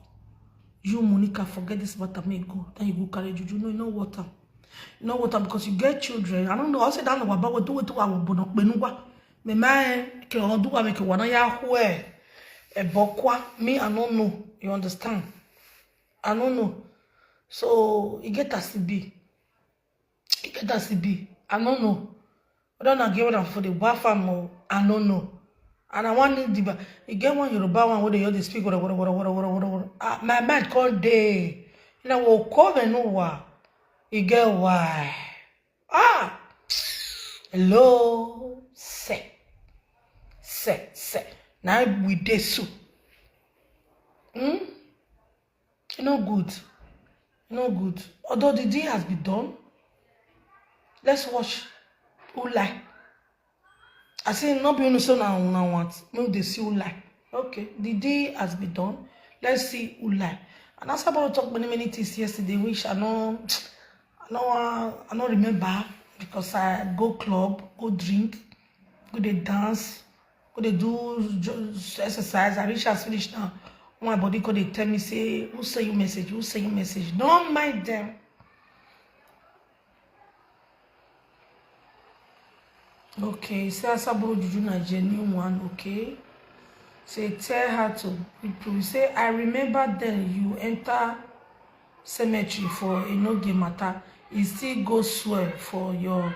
You Monica forget this matter. May go. Then you go carry juju. No, you know what? Am? You know what? Am? Because you get children. I don't know. I said that no about what do it to our bono benuwa. Me my ke on do wa me ke wana ya hwe. E bokwa me I don't know. You understand? I don't know. So you get as e be. You get as e be. I don't know. Whether na get whether for the wife am or I don't know. And I want need the ba- you get one Yoruba one where they all they speak whatever whatever whatever whatever whatever. Ah, my mind call day. You know what call me no wa. E get why. Ah! Hello, sir. Sir, sir. Now we dey so. Hmm? E no good. E no good. Although the deal has been done, let's watch who lie. I say no be only so now now want. No, they see who lie. Okay, the deal has been done. Let's see who lie. And as about talk many many things yesterday, which I know, I know, uh, I don't remember because I go club, go drink, go dey dance, go dey do jo- exercise. I reach as finish now. My body go dey tell me say, "Who send you message? Who send you message?" Don't mind them. Okay, say Asaboro Juju na genuine one, okay? Say tell her to reprove. Say, "I remember then you enter cemetery for Enoge matter. E still go swear for your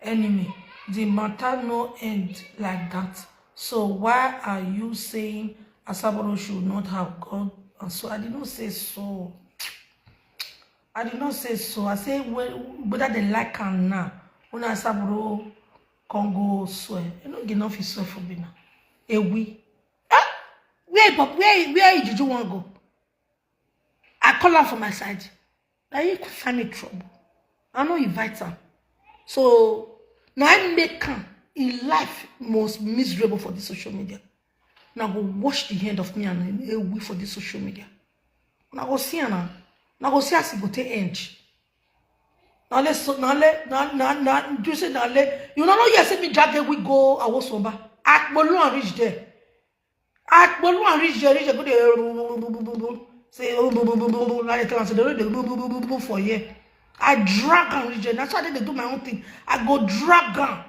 enemy. The matter no end like that. So why are you saying Asaboro should not have gone?" And so I did not say so. I did not say so. I say whe- whether they like am now. When Asaboro can go swear. You know, enough is swear for me now. A we. Ah! Where Bob? Where where Juju wan go? I call am for my side. Na him find me trouble. I no invite am. So na him make am in life most miserable for this social media. Now go wash the hand of me and him away for this social media. Now go see am now. Now go see as e go take end. Now let's so now let now now now you say now let you no know yes me drag a we go Awosomba. Akpolu and reach there. Akpolu and reach there, reach there, go there. Say now they tell am say they dey for here. I drag and reach there. That's why they do my own thing. I go drag am.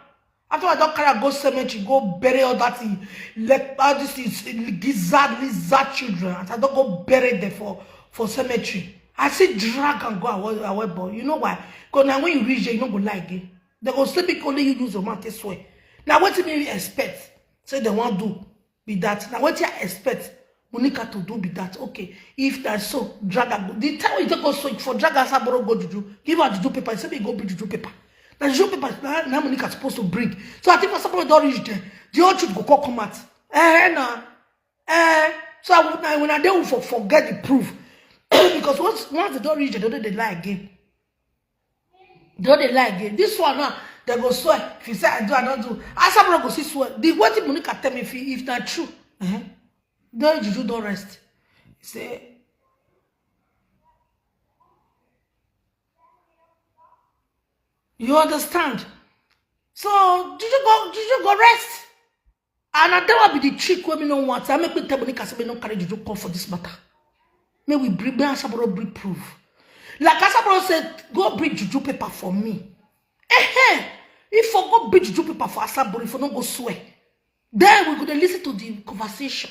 After I don't carry go cemetery, go bury all that thing. Like all this is gizzard, lizard children. As I don't go bury them for for cemetery. I see drag and go away, away boy. You know why? Because now when you reach there, you no go lie again. They go say because only you use your mouth to swear. Now what do you expect? Say they want do be that. Now what I expect Monica to do be that. Okay, if that's so, drag her go. The time you take go so for drag Asaboro go Juju, give her Juju paper. Say me go bring Juju paper. Now Juju paper now, now Monica supposed to bring. So I think Asaboro don't reach there. The whole truth go come come out. Eh, eh, nah. Eh, so I would now when I don't for forget the proof because once once they don't reach there, they don't they lie again. They don't they lie again. This one now they go swear. If you say I do, I don't do. Asabro go see swear. The what if Monica tell me if if not true? Eh? Then Juju don't rest. Say you understand? So Juju go Juju go rest. And I don't be the trick when me no want. I make me tell Monica say me no carry Juju come for this matter. May we bring me Asabro bring proof. Like Asabro said, go bring Juju paper for me. Eh eh. If I go bring Juju paper for Asabro, if I no go swear, then we go dey listen to the conversation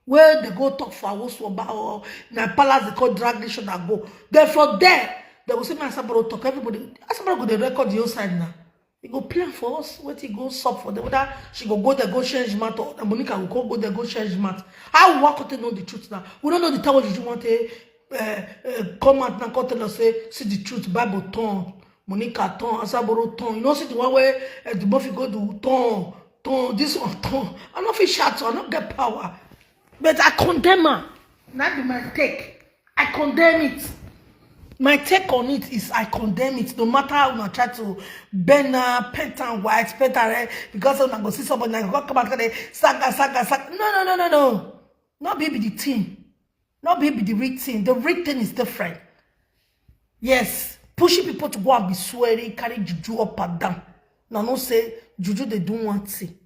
where they go talk for Awosomba or na palace they call drag nation that go. Then from there, they will say me Asabro talk. Everybody, Asabro go dey record the whole side now. He go plan for us what he go sup for them. Whether she go go there go change matter or Monica go go there go change matter. How we want to know the truth now? We don't know the time when you want to uh, uh, come out now come tell us say see the truth. Bible turn, Monica turn, Asaboro turn. You know see the one where uh, the Buffy go do turn, turn this one turn. I no fit shout, I no get power. But I condemn her. That be my take. I condemn it. My take on it is I condemn it. No matter how una try to bend her, paint her white, paint her red, because una go see somebody like go come out and say saga, saga, saga. No, no, no, no, no. Not be be the thing. Not be be the real thing. The real thing is different. Yes, pushing people to go and be swearing, carry juju up and down. Now no say juju they do one thing.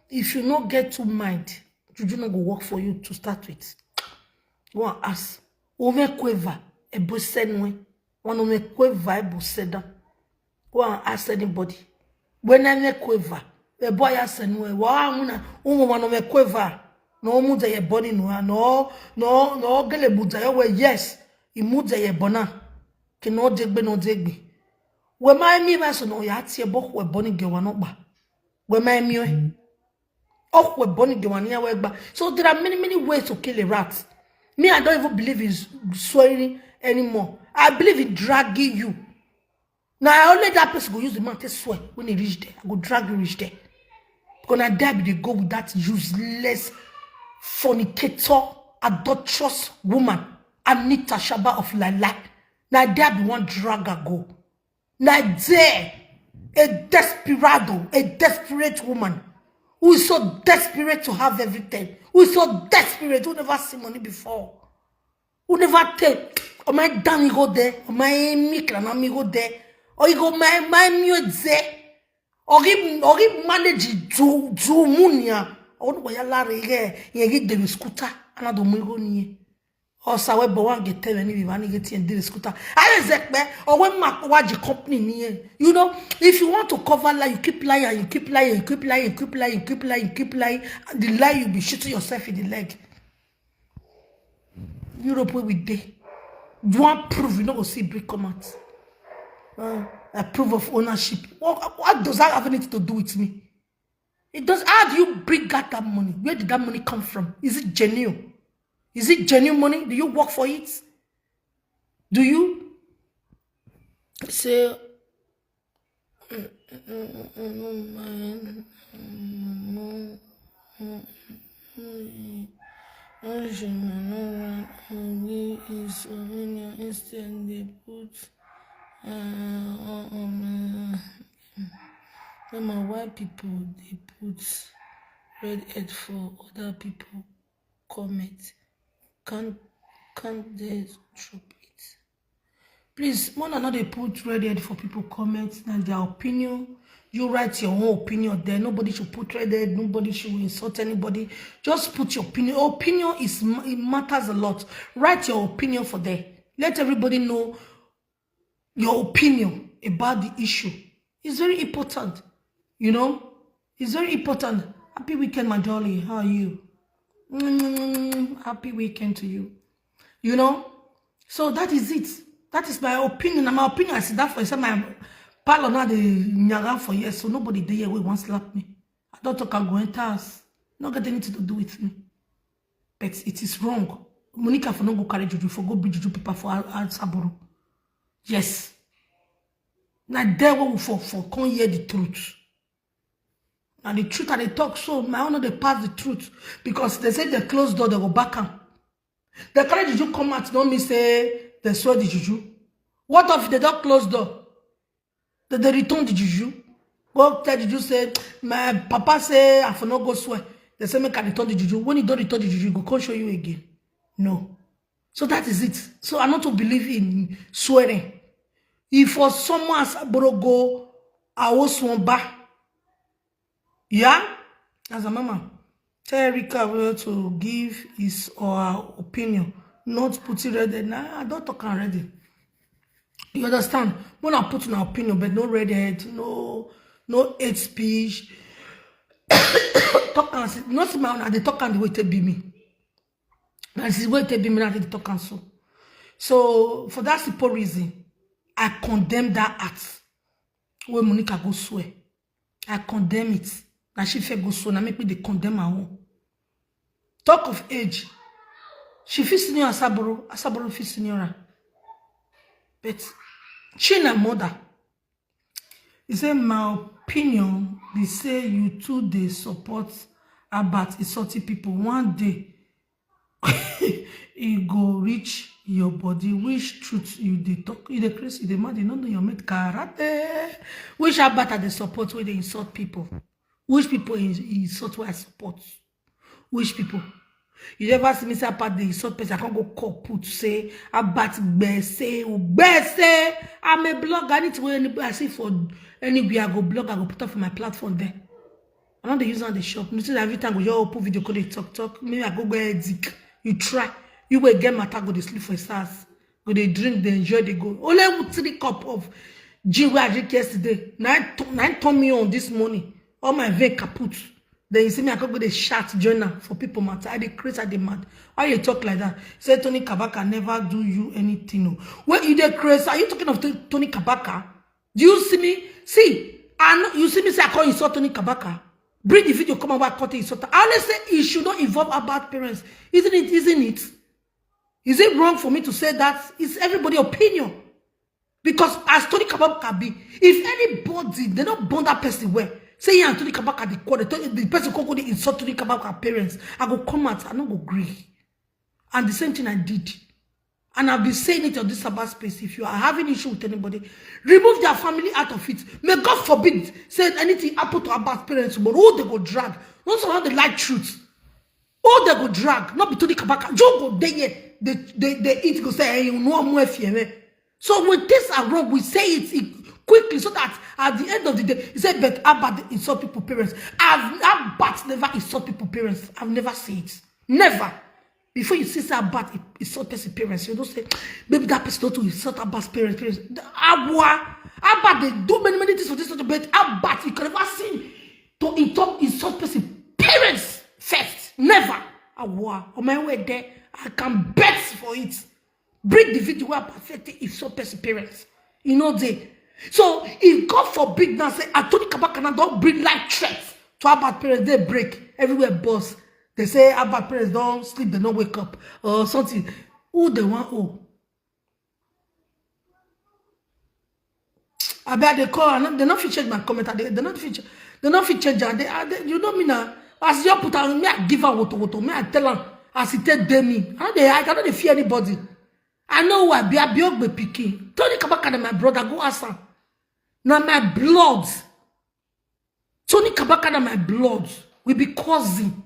If you no get to mind, juju no go work for you to start with. Go and ask. Ove quiver, ebo senwe. One ove quiver, ebo sedan. Go and ask anybody. When I make quiver, ebo ya senwe. Wa una umu one ove quiver. No mu de ye body no no no no gele buda yo we yes. Imu de ye bona. Ki no degbe no degbe. We ma mi ma so no ya tie bo we boni ge wa no ba. We ma mi we. Oh we boni ge wa ni we gba. So there are many many ways to kill a rat. Me I don't even believe in swearing anymore. I believe in dragging you. Na only that person go use the man take swear. When he reach there, I go drag you reach there. Because na there be dey go with that useless fornicator, adulterous woman, Anita Shaba of Lai Lai. Na there be one drag her go. Na there, a desperado, a desperate woman who is so desperate to have everything, who is so desperate, who never see money before, who never tell, "Oh my, damn, go there, oh my, make na me go there, or you go my my me there, or give or give manage to to munia, or what ya la re ye ye give them scooter, another money go near." Or sawe bo wan get tell any we wan get and deal scooter. I is that man, or when Mark watch the company near. You know, if you want to cover lie, you keep lying, you keep lying, you keep lying, you keep lying, you keep lying, you keep lying. And the lie, you'll be shooting yourself in the leg. Europe where we dey. You want proof, you no go see brick come out. Uh, a proof of ownership. What, what does that have anything to do with me? It does. How do you bring out that money? Where did that money come from? Is it genuine? Is it genuine money? Do you work for it? Do you? Say, instead they put, uh, um, uh, my white people, they put red head for other people comment. Can't, can't they drop it? Please, Mona, not they put red head for people comment and their opinion. You write your own opinion there. Nobody should put red head. Nobody should insult anybody. Just put your opinion. Opinion is, it matters a lot. Write your opinion for there. Let everybody know your opinion about the issue. It's very important. You know, it's very important. Happy weekend, my darling. How are you? Mm, happy weekend to you. You know, so that is it. That is my opinion. And my opinion, I see that for inside my parlor now, the nyaga for years. So nobody there here will want slap me. I don't talk, I go enter house. Not get anything to do with me. But it is wrong. Monica for no go carry juju, for go be juju paper for Al- Al Saboro. Yes. Now there we for for come hear the truth. And the truth and they talk so, my honor they pass the truth. Because they say the closed door, they go back am. The carry juju come out, don't me say they swear the juju. What if they don't close door? They, they return the juju. Go tell juju say, "My papa say I for not go swear." They say, "Make I return the juju." When you don't return the juju, go come show you again. No. So that is it. So I not to believe in swearing. If for someone as Borogo, I was one bar. Yeah? As a mama, tell Erica well to give his or her opinion. Not putting red head. Nah, I don't talk already. You understand? When I put an opinion, but no red head, no no hate speech. Talk and see, not my own, I dey talk and the way they be me. And this is way they be me, I dey talk and so. So for that simple reason, I condemn that act. When Monica go swear, I condemn it. Now she fair go swear, now make me they condemn her own. Talk of age, she fit senior Asaboro, Asaboro fit senior her. But she na mother. He say, "My opinion be say you too dey support about insulting people. One day, e go reach your body. Which truth you dey talk? You dey crazy, you dey mad, you no know your mate karate. Which about I dey support wey dey insult people? Which people in- insult wey I support? Which people? You never see me say about the insult person. I can't go call put say about gbese, gbese. I'm a blogger. Anything wey anybody I see for anywhere, I go blog, I go put up for my platform there. I don't dey use on the shop. You see every time we just open video, call it talk talk. Maybe I go go headache. You try. You will get matter, go dey sleep for his house. Go dey drink, dey enjoy, dey go. Only with three cup of gin wey I drink yesterday. Nine, nine turn me on this morning. All my vein kaput. Then you see me, I can't go dey shout journal for people matter. I dey crazy, I dey mad. Why you talk like that? Say Tony Kabaka never do you anything. No. When you dey crazy, are you talking of Tony Kabaka? Do you see me? See, I know you see me say I can't insult Tony Kabaka. Bring the video, come and I cut insult. I always say it should not involve our bad parents. Isn't it? Isn't it? Is it wrong for me to say that? It's everybody' opinion. Because as Tony Kabaka be, if anybody, they don't bond that person well, say yeah, Tony Kabaka dey quarrel, the person go go dey insult Tony Kabaka parents, I go come out, I no go gree. And the same thing I did. And I've been saying it on this Sabbath space. If you are having issue with anybody, remove their family out of it. May God forbid say anything happen to Abba's parents tomorrow. Who they go drag? Not around the light truth. All they go drag, not be Tony Kabaka. Joe go dey here. They they they eat go say, hey, you know I'm with you. So when things are wrong, we say it, it quickly so that at the end of the day, he said, but Abba dey insult people parents. I've Abba never insult people parents. I've never seen it. Never. Before you see say Abba insult person parents, you don't say, maybe that person don't insult Abba's parents. Parents. Abba, Abba, they do many, many things for this, but Abba, you can never see to insult, insult person parents first. Never. Abba, on my way there, I can bet for it. Bring the video where Abba take insult person parents. You know they. So if God forbid now say Anthony Kabaka now don't bring life threats to Abba parents, they break everywhere, boss. They say Abba parents don't sleep, they don't wake up or something. Who they want? Oh, I bet they call. They not fit change my comment. They they not fit. They not fit change. They, they, you know me now. As you put on me, I give her woto woto. Me, I tell her as it take day me. I don't dey, I cannot dey fear anybody. I know who I be. I be Ogbe pikin. Tony Kabaka na my brother. Go ask her. Na my blood. Tony Kabaka na my blood. We be cousin.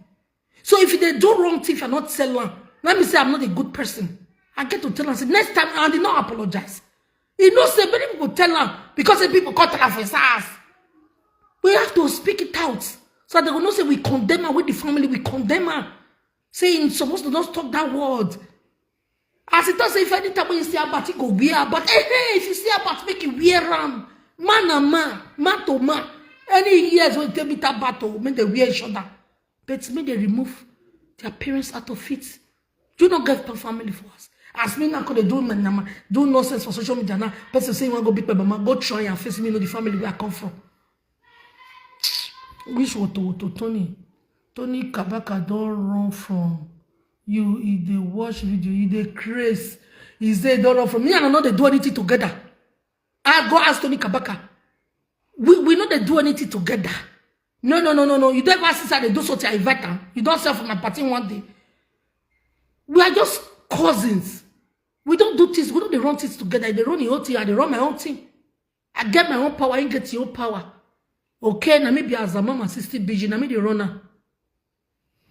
So if they do wrong thing, if I not tell her, let me say I'm not a good person. I get to tell her. Say next time, I did not apologize. You know, say many people tell her because say people cut her for his ass. We have to speak it out so they will know say we condemn her with the family. We condemn her. Say he's supposed to not talk that word. As it does, if anytime when you see Abba, he go wear Abba. Hey, hey, if you see Abba, make you wear am. Man and man, man to man. Any years when they meet Abba, to make they wear each other. But make they remove their parents out of it. Do not get a family for us. As me now, could they do my nama, do nonsense for social media now. Person say you want go beat my mama, go try and face me, know the family where I come from. Which woto woto Tony? Tony Kabaka don't run from you. He dey watch video, he dey craze. He say don't run from me and I know they do anything together. I go ask Tony Kabaka. We we know they do anything together. No, no, no, no, no. You never see say they do something, I invite them. You don't sell for my party one day. We are just cousins. We don't do things, we don't dey run things together. They run your own thing, I dey run my own thing. I get my own power, I get your own power. Okay, na me be as a mama sixty B G, na me the runner.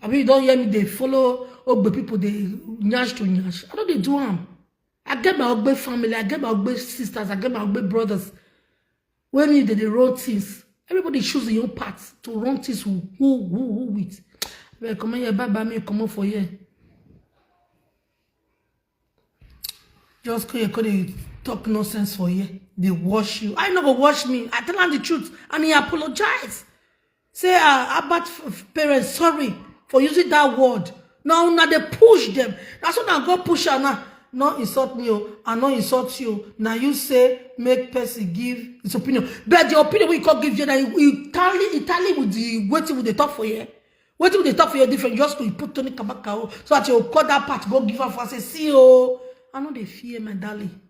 I mean, you don't hear me, they follow Ogbe people, they nyash to nyash. I don't they do am. I get my Ogbe family, I get my Ogbe sisters, I get my Ogbe brothers. When me they, they run things, everybody choose your own path to run things who who who, who with. Well, come here, bye bye me, come on for here. Just come here, come dey talk nonsense for here. They wash you. I no go wash me. I tell him the truth, and he apologize. Say, uh, Albert f- f- parents, sorry for using that word. Now, now they push them. That's what I go push her now. No insult me, oh. I no insult you. Now you say make person give his opinion, but the opinion we can give you now, you tally, you tally with the wetin we dey talk for here. Wetin we dey talk for here different. Just to put Tony Kabaka, oh, so that you call that part, go give her for say, see, oh, I know they fear my darling.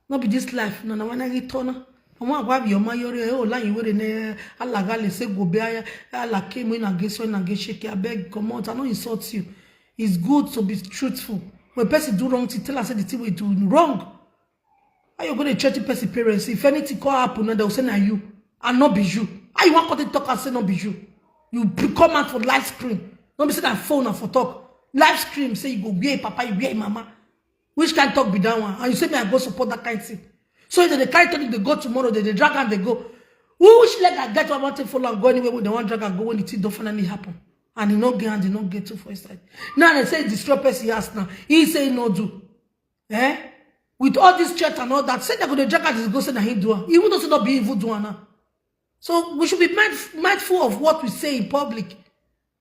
No be this life, no, no, when I get turn. I want to have your mayor, oh, like you were in a lagale say go be a la came in against when against shake. I beg, come out. I know insult you. It's good to be truthful. When person do wrong, to tell us the thing we do wrong. How you going to church person parents? If anything can happen, they'll say na you and not be you. How you want to talk and say not be you? You be- come out for live screen. Don't be say that phone and for talk. Live screen say you go wear papa, you wear mama. Which kind talk be that one? And you say me I go support that kind thing. So if they carry Tony, they go tomorrow, they, they drag and they go. Who which leg I get one thing for long go anywhere when they want drag and go when the thing don't finally happen. And he no get and he no get to for his side. Now they say destroy person he ask now. He say no do. Eh? With all this chat and all that, say they go the drag and go say that he do am. Even though say not be evil do am now. So we should be mind, mindful of what we say in public,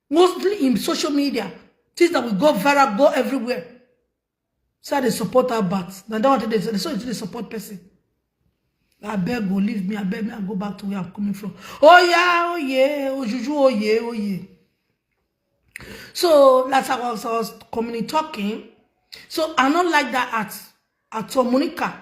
mostly in social media. Things that will go viral, go everywhere. So they support our bats. Now that one they say, so they support person. I beg go leave me. I beg me. I go back to where I'm coming from. Oh yeah, oh yeah, oh juju, oh yeah, oh yeah. So that's how I was, I was coming talking. So I don't like that at at all, Monica.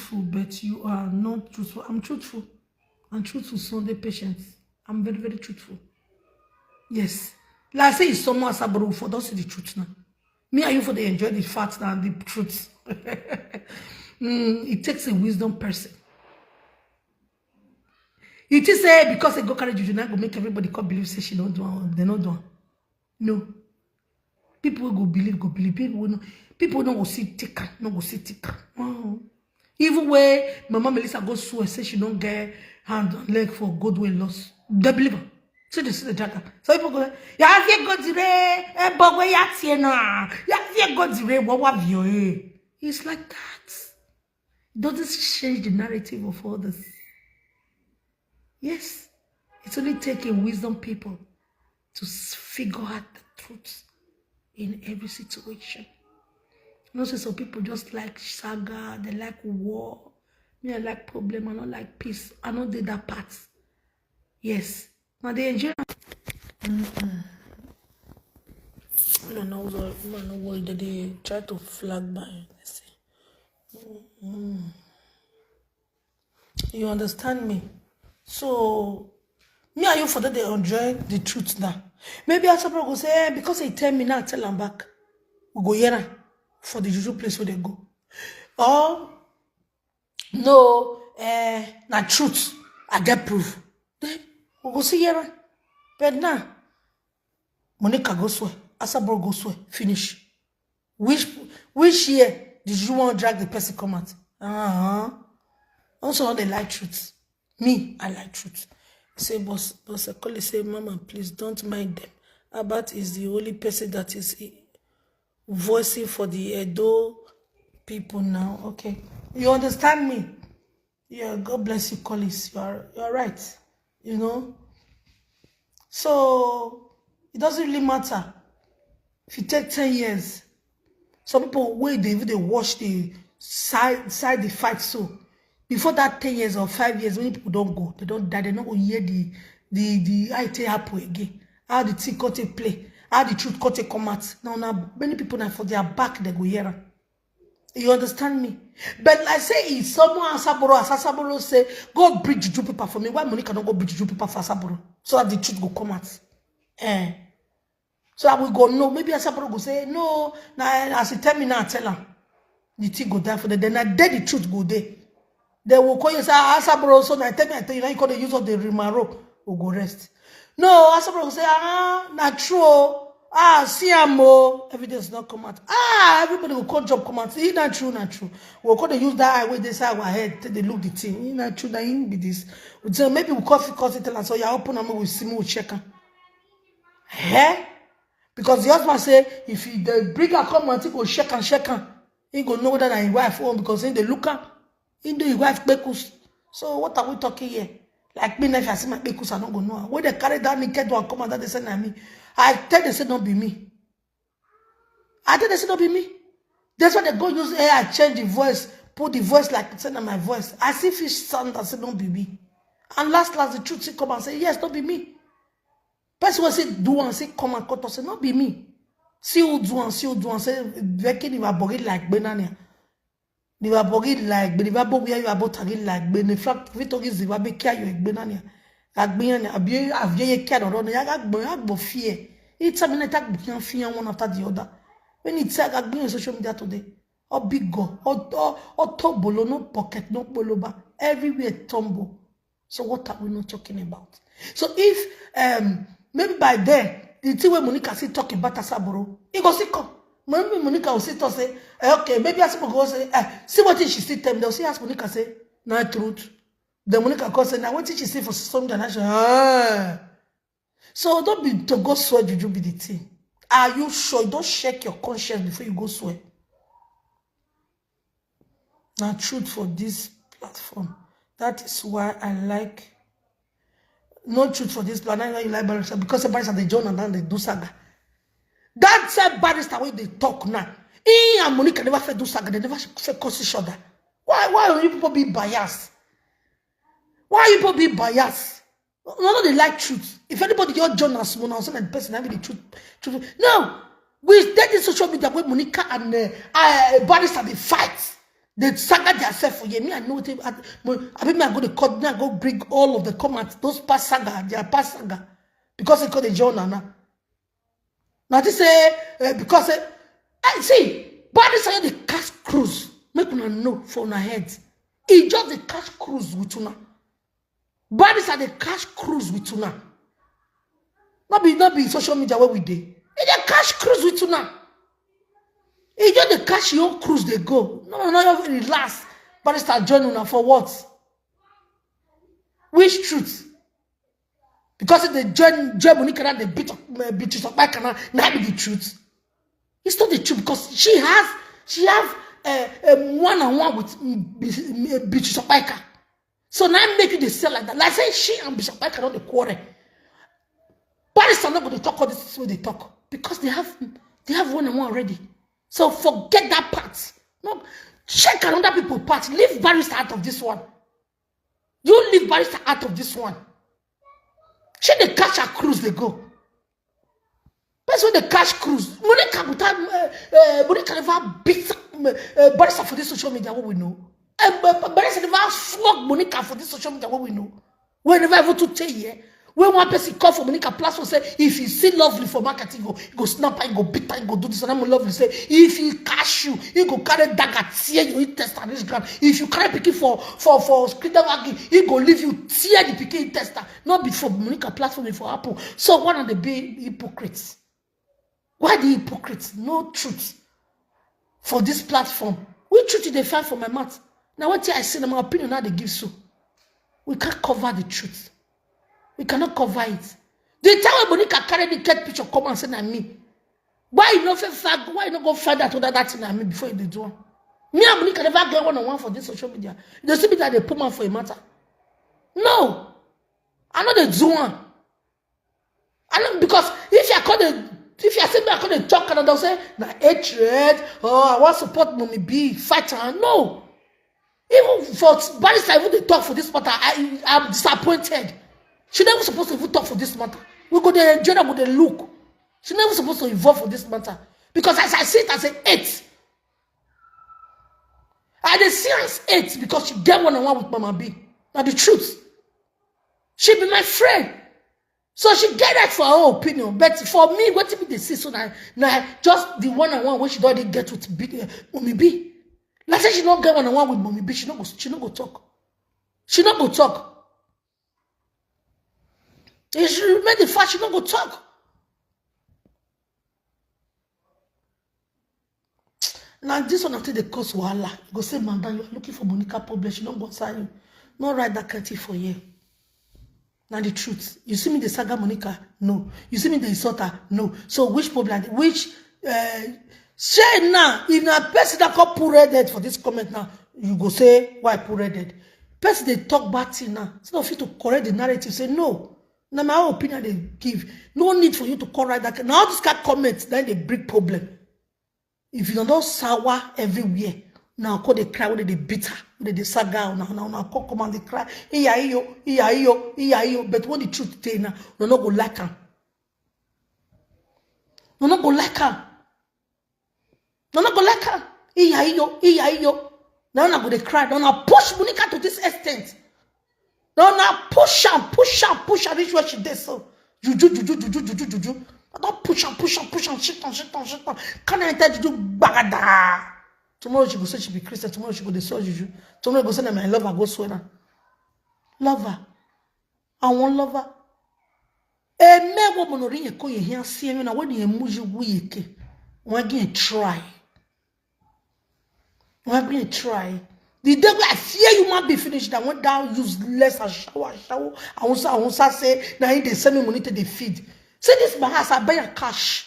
truthful, but you are not truthful. I'm truthful. I'm truthful, Sunday patient. I'm very, very truthful. Yes. Like I say, it's someone Asaboro for don't see the truth now. Me and you for the enjoy the facts and the truth. Mm, it takes a wisdom person. You think say because they go carry juju, now go make everybody come believe say she don't do am, they don't do am. No. People wey go believe, go believe. People wey no, people wey no go see take am, no go see take am. Oh. Even when Mama Melissa go swear, say she don't get hand and leg for gold wey lost. They believe am. So they see the drag am. Some people go, "Ya fie go dire, eh, but where ya tie na? Ya fie go dire, what have you, eh?" It's like that. It doesn't change the narrative of others. Yes, it only take a wisdom people to s- figure out the truth in every situation. You know, so some people just like saga, they like war. Me, I like problem, I don't like peace. I don't do that part. Yes. Now they enjoy. Mm-mm. Man, I was, man, I was, they try to flag by. Mm. You understand me? So, me and you for that they enjoy the truth now. Maybe Asabro go say, eh, because he tell me now, tell am back. We go here now for the juju place where they go. Or, no, eh, na truth. I get proof. Then we go see here now. But now, Monica go swear. Asabro go swear. Finish. Which which year did you want drag the person come out? Uh-huh. Also, no dey like truth. Me, I like truth. Say, boss, boss, I call say, "Mama, please don't mind them. Albert is the only person that is i- voicing for the Edo people now." Okay. You understand me? Yeah, God bless you, Collins. You are, you are right. You know? So, it doesn't really matter if you take ten years. Some people wey dey even dey watch the side side the fight so. Before that ten years or five years, many people don't go. They don't die. They don't go hear the the the how it take happen again. How the thing come take play. How the truth come take come out. Now, now many people now for their back they go hear am. You understand me? But like say if someone Asaboro, as Asaboro say, "Go bring juju paper for me." Why Monica don't go bring juju paper for Asaboro? So that the truth go come out. Eh. So that we go know. Maybe Asaboro go say, "No, na as he tell me now, tell am." The thing go die for them. Then I dare the truth go there. They will call you say, "Ah, Asaboro, so now tell me, I tell you, now you call the use of the Rimaro." We go rest. No, Asaboro go say, "Ah, na true. Oh. Ah, see am oh." Evidence not come out. Ah, everybody will call job come out. Is that true? Not true. We'll call they use that eye where they say our head, take they look the thing. Is that true? That in be this. So maybe we call fit call it tell us. So you open and we see me, we check am. Eh? Because the husband say if he the bring her come and he go check and check am, he go know whether na his wife own because he dey look am. He do his wife kpekus. So what are we talking here? Like me, if I see my kpekus, I don't go know. When they carry that naked one come and that they say na me, I tell they say not be me. I tell they say not be me. That's why they go use A I change the voice, put the voice like say na my voice. I see fish sound and say don't be me. And last last the truth say come and say yes, don't be me. Person wey say do and say come and cut us say not be me. See who do and see who do and say vekin if I body like benania. If I body like but if I body you about again like ben in fact if you talk is if I be care you benania. Like benania abi abi ye care or no ya gbo ya gbo fear. It's a minute attack can fear one after the other. When it's a gbo social media today. Obigo, Oto, Otobolo, no pocket, no poloba. Everywhere tumble. So what are we not talking about? So if um maybe by then, the thing wey Monica still talk about Asaboro, he go still come. Maybe Monica will still talk say, eh, okay, maybe Asaboro go say, eh, see what she still tell me. They'll still ask Monica say, na truth. Then Monica come say, na wetin she see for some generation. Ah. So don't be to go swear juju be the thing. Are you sure? You don't check your conscience before you go swear. Na truth for this platform. That is why I like no truth for this platform. That's why you like Barrister because the Barrister dey join and then they do saga. That same Barrister wey dey talk now, he and Monica never fit do saga. They never fit curse each other. Why? Why are you people being biased? Why are you people being biased? No, no, they like truth. If anybody just join us, una say na the person na be the truth. Truth. No, we dey this social media wey Monica and uh, uh, Barrister dey fight. They saga themselves for here. Me, I know what I, I be me. I go to court. Me, I go bring all of the comments. Those past saga, their past saga, because they call the journal now. Now they say uh, because uh, I see Barrister dey catch cruise. Make una know for una head. He just dey catch cruise with una. Barrister dey catch cruise with una. No be no be social media where we dey. He dey catch cruise with una. He just dey catch your cruise dey go. No, no, no, relax. Barrister join una for what? Which truth? Because if they join join Monica and they beat up uh, Beatrice Opaika, na be the truth. It's not the truth because she has she have a uh, um, one on one with Beatrice Opaika. So now make you dey sell like that. Like say she and Bishop Mike cannot dey quarrel. Barrister not going to talk all this way they talk because they have they have one on one already. So forget that part. No, check another people part. Leave Barrister out of this one. You leave Barrister out of this one. She dey catch her cruise they go. Person wey dey catch cruise, Monica go tell uh, uh, Monica never beat uh, Barrister for this social media wey we know. Uh, Barrister never flog Monica for this social media wey we know. We never even to tell here. When one person call for Monica platform say if he see Lovely for market, he go, he go snap her, he go beat her, he go do this and I'm Lovely say if he catch you, he go carry dagger tear you intestine this ground. If you carry pikin for for for screen he go leave you tear the pikin intestine. Not be for Monica platform for Apple. So one of the big hypocrites. Why the hypocrites? No truth for this platform. Which truth did they find for my mouth? Now what I say, my opinion now they give so. We can't cover the truth. We cannot cover it. The time when Monica carried the cat picture, come and say na me. Why you no fit find? Why you no go find out whether that thing na me before you dey do am? Me and Monica never get one on one for this social media. You dey see me that they put man for a matter. No, I no dey do am. I no because if you call the if you say me I call the talk and they'll say na hatred or I want support Mommy B fight am. No, even for Barrister even dey talk for this matter, I I'm disappointed. She never supposed to even talk for this matter. We go dey enjoy am, we dey look. She never supposed to involve for this matter because as I see it as a hate. I dey see am as hate because she get one on one with Mama B. Na the truth. She be my friend. So she get that for her opinion. But for me, what me dey see so na na just the one on one wey she don dey get with B, uh, Mommy B. Like say she no get one on one with Mommy B, she no go she no go talk. She no go talk. If she remain the fact she no go talk. Now this one after they cause wahala. You go say, madam, you are looking for Monica problem. She no go answer you. No write that kind thing for here. Now the truth. You see me the saga Monica? No. You see me the insult her? No. So which problem? Which uh, say now? If na person that call put red head for this comment now, you go say why put red head? Person they talk bad thing now. Instead of you to correct the narrative, say no. Now my own opinion they give. No need for you to correct that. Now all this kind of comments then they bring problem. If you don't sour everywhere, now call the cry when they bitter, when they saga, now now now call come and they cry. Iya iyo, iya iyo, iya iyo. But when the truth dey now, no no go like am. No no go like am. No no go like am. Iya iyo, iya iyo. Now na go dey cry. Now na push Monica to this extent. Now na push am, push am, push am reach where she dey so. Juju, juju, juju, juju, juju. I don push am, push am, push am, shit am, shit am, shit am. Can I tell juju gbagada? Tomorrow she go say she be Christian. Tomorrow she go dey swear juju. Tomorrow go say na my lover go swear am. Lover. I want lover. Eme wo mo no ri ye ko ye hia si eme na wo ni emu ji wu ye ke. Wa gi try. Wa gi try. The day wey I fear you man be finish that one down useless and shower shower. I won't say I won't say na him dey send me money to dey feed. See this my house, I buy a cash.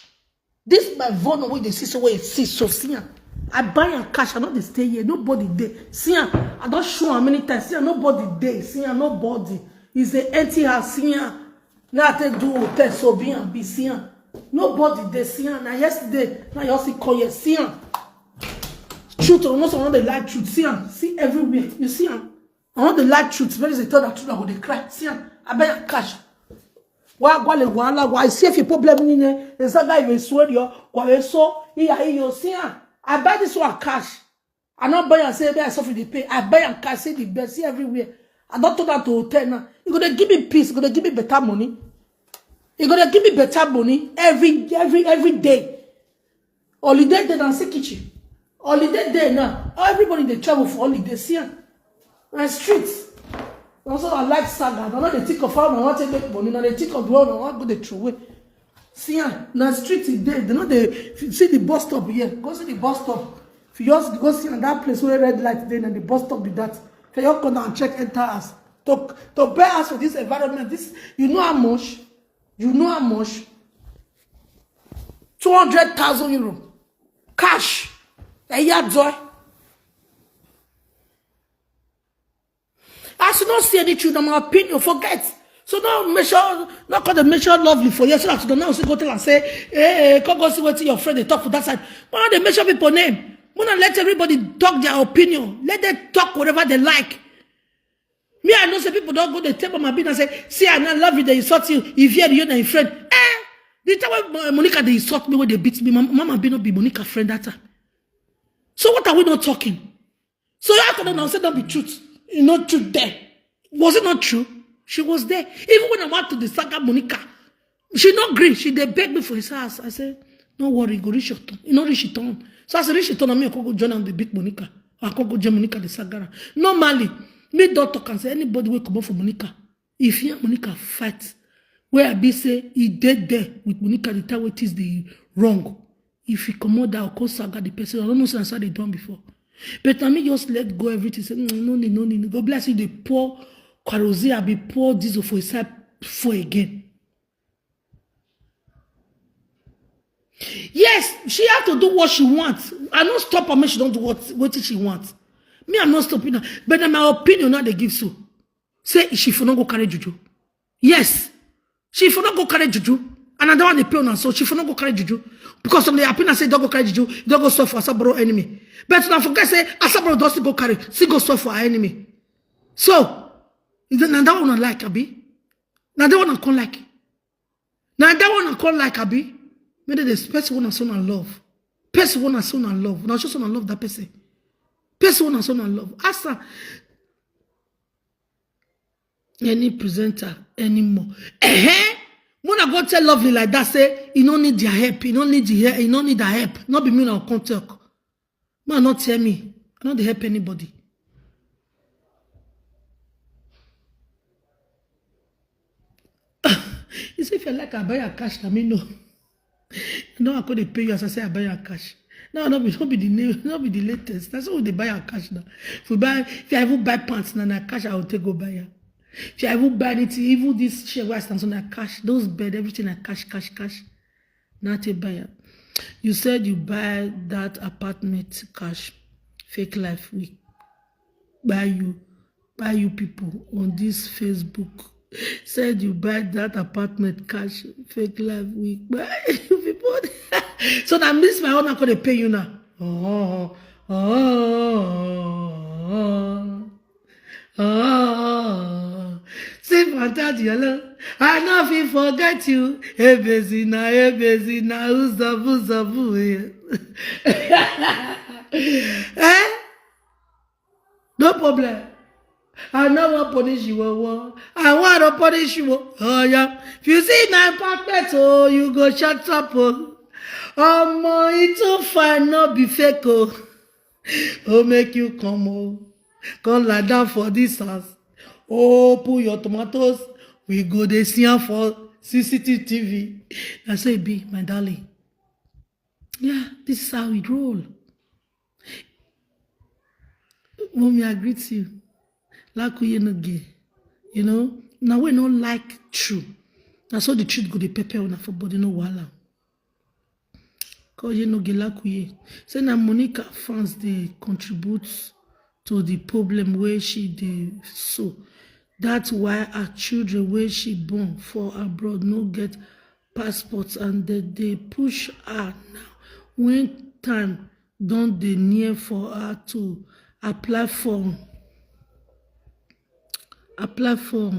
This my phone wey dey see so wey see so see am. I buy am cash, I no dey stay here. Nobody dey. See am. I don show am many times. See am, nobody dey. See am, nobody. It's a empty house. See am. Now I take do hotel so be am be see am. Nobody dey see am. Na yesterday, now you all see call here. See am. Truth, almost I no dey like truth. See am. See everywhere. You see am. I no dey like truth. Very say tell that truth I go dey cry. See am. I buy am cash. Wa gwale wala wa si efi problem ni ne. Esa guy we swear yo. Kwa we so iya iyo si am. I buy this one cash. I no buy am say me I suffer dey pay. I buy am cash, see the best, see everywhere. I don turn am to hotel now. You go dey give me peace, you go dey give me better money. You go dey give me better money every every every day. Holiday day na see kitchen. Holiday day now. Everybody dey travel for holiday. See am. Na street. Also, I like saga. I no dey think of how I want to make money. I dey think of the one I want go dey throw away. See am. Na street e dey. They no dey see the bus stop here. Go see the bus stop. If you just go see am, that place where red light dey, na the bus stop be that. If you come down and check enter house. To to buy house for this environment, this you know how much? You know how much? Two hundred thousand euro. Cash. A year joy. As you don't see any children, my opinion, forget. So don't measure, not call the measure lovely for you. So that you don't now go tell and say, hey, hey, come go see what your friend they talk for that side. But they measure people name. Wanna let everybody talk their opinion. Let them talk whatever they like. Me, I know say people don't go the table my business and say, see, I not love you, they insult you. If you are your friend. Eh? The time when uh, Monica they insult me, when they beat me, my mama be not be Monica friend that time. So what are we not talking? So you have to now say don't be truth. You know truth there. Was it not true? She was there. Even when I want to the saga Monica, she not gree. She they beg me for his house. I say, no worry, go reach your turn. You know reach your turn. So I say reach your turn. I mean, I could go join and they beat Monica. I could go join Monica the Sagara. Normally, me don't talk and say anybody will come up for Monica. If you and Monica fight, where I be say he dead there with Monica the time it is the wrong. If he come out that cause saga the person, I don't know since I they done before. But I mean just let go everything. Say, mm, no need, no need. God bless you. They pour kerosene, I be pour diesel for his side for again. Yes, she have to do what she wants. I don't stop her. Make she don't do what what she wants. Me, I'm not stopping her. But na my opinion now they give so. Say she for not go carry juju. Yes, she for not go carry juju. And another one they pay on so she for not go carry juju because some the opinion say don't go carry juju, don't go suffer Asaboro enemy. But now forget say Asaboro doesn't go carry, still go suffer her enemy. So is that now that one I like abi? Now that one I can't like. Now that one I call like abi. Maybe the person one so na love. Person one so na love. Now just wanna love that person. Person one so na love. Ask her any presenter anymore. Eh? When I go tell lovely like that, say you don't need their help. You don't need the help. You don't need the help. Not be me now come talk. Man, not tell me. I don't dey help anybody. You say if you like, I buy a cash. I mean, no. No, I could pay you as I say I buy a cash. No, no be no be the new, no be the latest. That's how they buy a cash now. If we buy, if I even buy pants, now na cash I will take go buy her. If I even buy anything, even this chair where I stand on, I cash. Those bed, everything I cash, cash, cash. Not a buyer. You said you buy that apartment cash. Fake life we buy you, buy you people on this Facebook. Said you buy that apartment cash. Fake life we buy you people. So that means my own I could pay you now. Oh, oh, oh, oh. Oh, see for that yellow. I no fit forget you. Ebezina, Ebezina, Uzabu, Zabu. Eh? No problem. I no wan punish you, oh, oh. I wan to punish you, oh, oh, yeah. If you see my apartment, oh, you go shut up, oh. Omo, it too fine, no be fake, oh. Oh, make you come, oh, come lie down for this house. Oh, pull your tomatoes. We go dey see am for C C T V. I say, be my darling. Yeah, this is how we roll. Mommy, I greet you. Lakuye no gay. You know, now we no like true. That's all the truth go dey pepper una for body, no wahala. Cause you no get luck, we say na Monica fans dey contribute to the problem where she dey so. That's why her children where she born for abroad no get passports and they dey push her now. When time don dey near for her to apply for apply for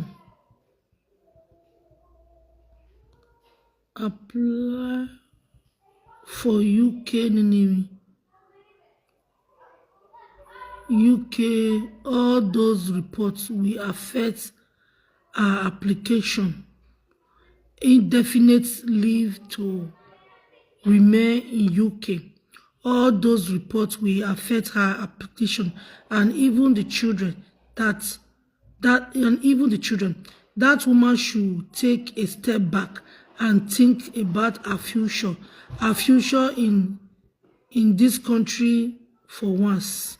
apply for U K nini U K, all those reports will affect her application. Indefinite leave to remain in U K. All those reports will affect her application and even the children that that and even the children. That woman should take a step back and think about her future, her future in in this country for once.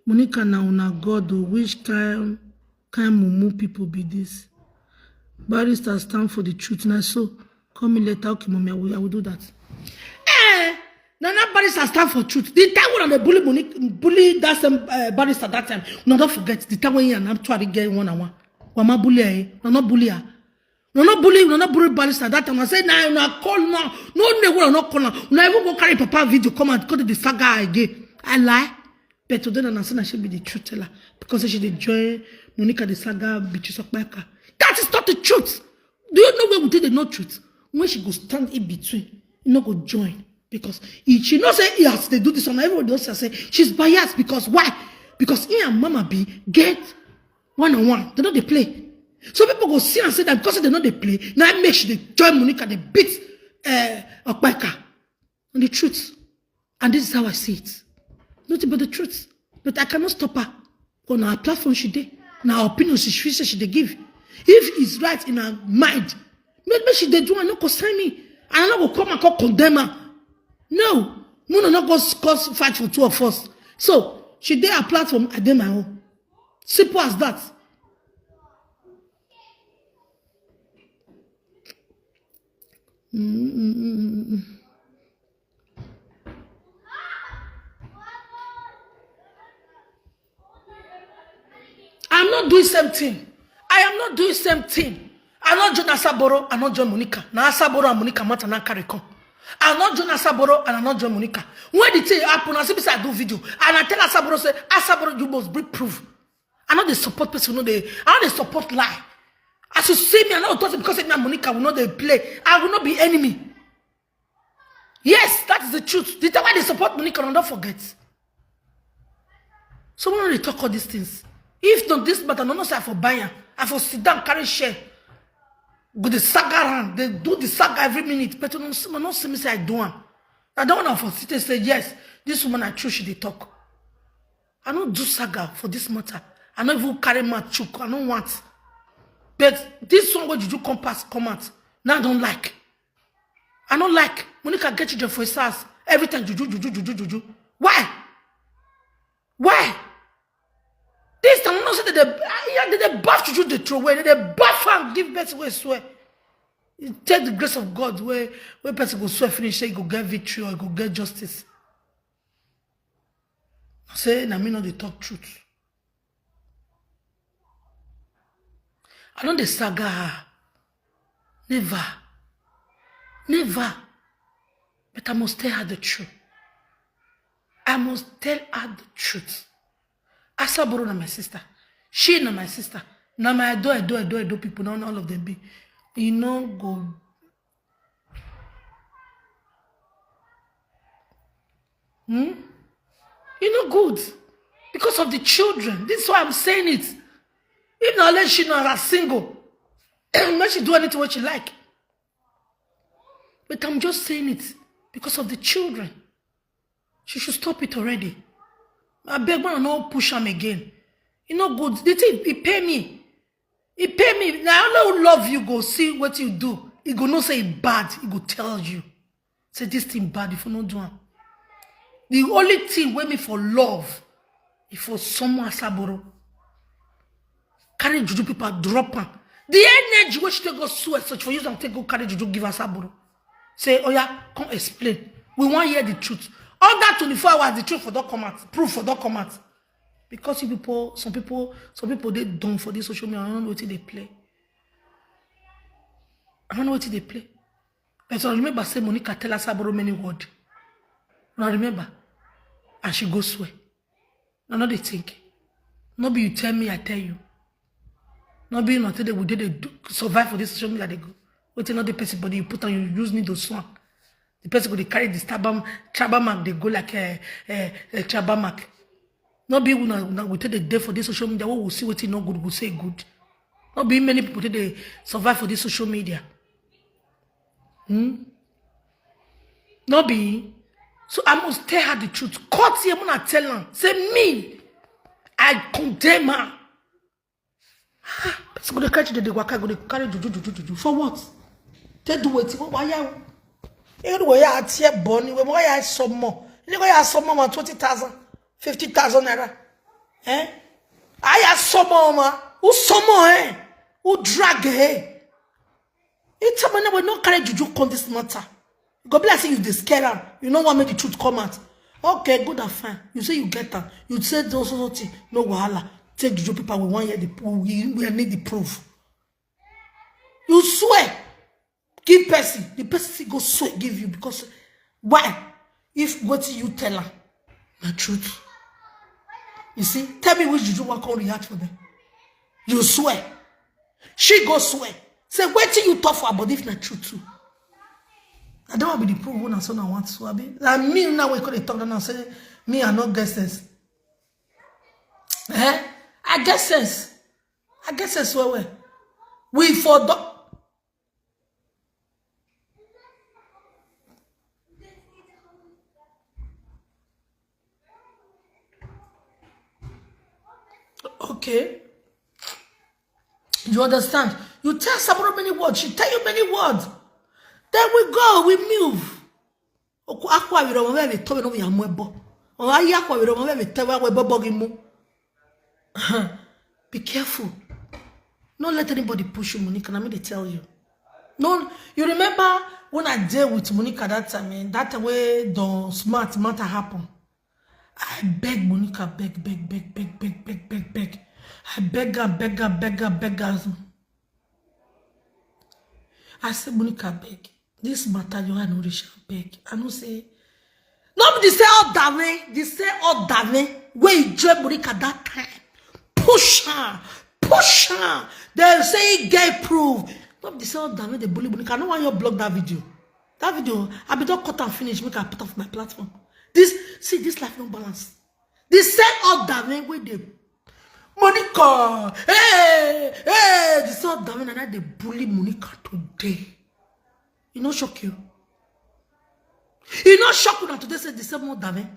Monica na una God o, which kind kind mumu people be this? Barrister stand for the truth. Na so call me later. Okay, mommy, I will, I will do that. Eh, na na Barrister stand for truth. The time when I bully Monique, bully that same uh, Barrister that time, no, don't forget the time when you and actually get one on one. Wama bully, eh? No, not bully her. No, not bully, no, not bully Barrister that time. I say, nah, no, call now. No, no, no, not call now. No, even go carry papa video, come and cut the saga again. I lie. But today, na say na she be the truth teller because she dey join Monica the saga, bitch, Sokpaka. That is not the truth. Do you know where we take the no truth? When she go stand in between, you no go join because he, she know say he has to do this one. Everybody else say she's biased because why? Because he and Mama B get one on one. They know they play. So people go see and say that because they know they play, now make she dey join Monica, they beat uh, Okpaka. And the truth. And this is how I see it. Nothing but the truth. But I cannot stop her. Because na her platform she dey. Na her opinion she feel say she dey give. If it's right in her mind, maybe she dey do and no concern me. And I no go come and come condemn her. No. No, no, no go cause fight for two of us. So she dey her platform, I dey my own. Simple as that. Mm-mm-mm-mm. I'm not doing same thing. I am not doing same thing. I not join Asaboro, I not join Monica. Now Asaboro and Monica matter now carry come. I not join Asaboro and I not join Monica. When the thing happen, I see I do video and I tell Asaboro say, Asaboro, you must bring proof. I know they support person, no they. I know they support lie. As you see me, I know because because me and Monica will not they play. I will not be enemy. Yes, that is the truth. The time why they support Monica, no, don't forget. So when they talk all these things, if not this matter, no, no, say I for buy am. I for sit down, carry share. Go the saga around. They do the saga every minute. But no, no, no, see me say I do am. I don't want to sit and say yes. This woman, I choose she dey talk. I don't do saga for this matter. I don't even carry my chook. I don't want. But this one, what did you come pass, come out? Now I don't like. I don't like. Monica get children for his house. Every time, juju, juju, juju, juju. Why? Why? This time, no say that they, yeah, they, they buff juju, they throw away. They buff and give birth away, swear. You take the grace of God where where person go swear finish, say he go get victory or he go get justice. I say, na me no dey talk truth. I no dey saga her. Never. Never. But I must tell her the truth. I must tell her the truth. Asaboro na my sister. She na my sister. Na my Edo, Edo, Edo, Edo people. Now all of them be. You know, go. Hmm? You know, good. Because of the children. This is why I'm saying it. If not, let she know her single. Let she do anything what she like. But I'm just saying it because of the children. She should stop it already. I beg, man, no push am again. E no good. The thing, e pay me. E pay me. Na only who love you go see what you do. E go know say e bad. E go tell you. Say this thing bad if you no do am. The only thing wey me for love, if for someone asaboro, carry juju people drop am. The energy wey she take go sweat such for use am take go carry juju give asaboro. Say, oh yeah, come explain. We wan hear the truth. Under twenty-four hours, the truth for don come out, proof for don come out. Because you people, some people, some people dey done for this social media. I don't know wetin dey play. I don't know wetin dey play. But I remember say Monica tell asaboro many word. Una remember? And she go swear. I no dey think. No be you tell me, I tell you. No be you not today we dey dey do, survive for this social media dey go. Wetin no dey person body, you put on, you use needle swam. The person go dey carry the stabam, tribal mark dey go like a, a, a tribal mark. No be we na, na we take dey dey for this social media. We will see wetin no good, we say good. No be many people take dey survive for this social media. Hmm? No be. So I must tell her the truth. Cut here, muna tell am. Say me, I condemn her. Ah, person go dey catch the, the waka, go dey carry juju, juju, juju. For what? Take do wetin? What, why ya? Everywhere ya tear body, where ya some more? You go ya some more, twenty thousand, fifty thousand naira. Eh? I ya some more, ma. Who some more, eh? Who drag, eh? It's a man wey no carry juju come this matter. Go be like say you dey scare am. You no wan make the truth come out. Okay, good and fine. You say you get am. You say those sort of thing. No wahala. Take juju people. We wan hear the, we, we need the proof. You swear. Give person. The person still go swear give you because why? If wetin you tell am na truth. You see, tell me which juju wan come react for them. You swear. She go swear. Say wetin you talk for her body if na true too. I don't want to be the proof una so na want to abi. Na me now wey come dey talk now say me I no get sense. Eh? I get sense. I get sense well well. We for do Okay. You understand? You tell Saburo many words. She tell you many words. Then we go, we move. Oku akwa wiro mo be to no ya mo ebo. O ayi akwa wiro mo be te wa ebo bogi mu. Be careful. No let anybody push you, Monica. Let me dey tell you. No, you remember when I deal with Monica that time, eh? That time wey the smart matter happen. I beg Monica, beg, beg, beg, beg, beg, beg, beg, beg. I beg her, beg her, beg her, beg her. I say, Monica, beg. This matter, you are no rich, beg. I no say. No be the say all that way, the say all that way. Where you join Monica that time? Push her, push her. They say he get proof. No be the say all that way they bully Monica. I no want you block that video. That video, I be don cut and finish. Make I put off my platform. This, see, this life no balance. The same order wey dey Monica, hey, hey, the same order wey na dey bully Monica today. E no shock you? E no shock una today say the same order wey?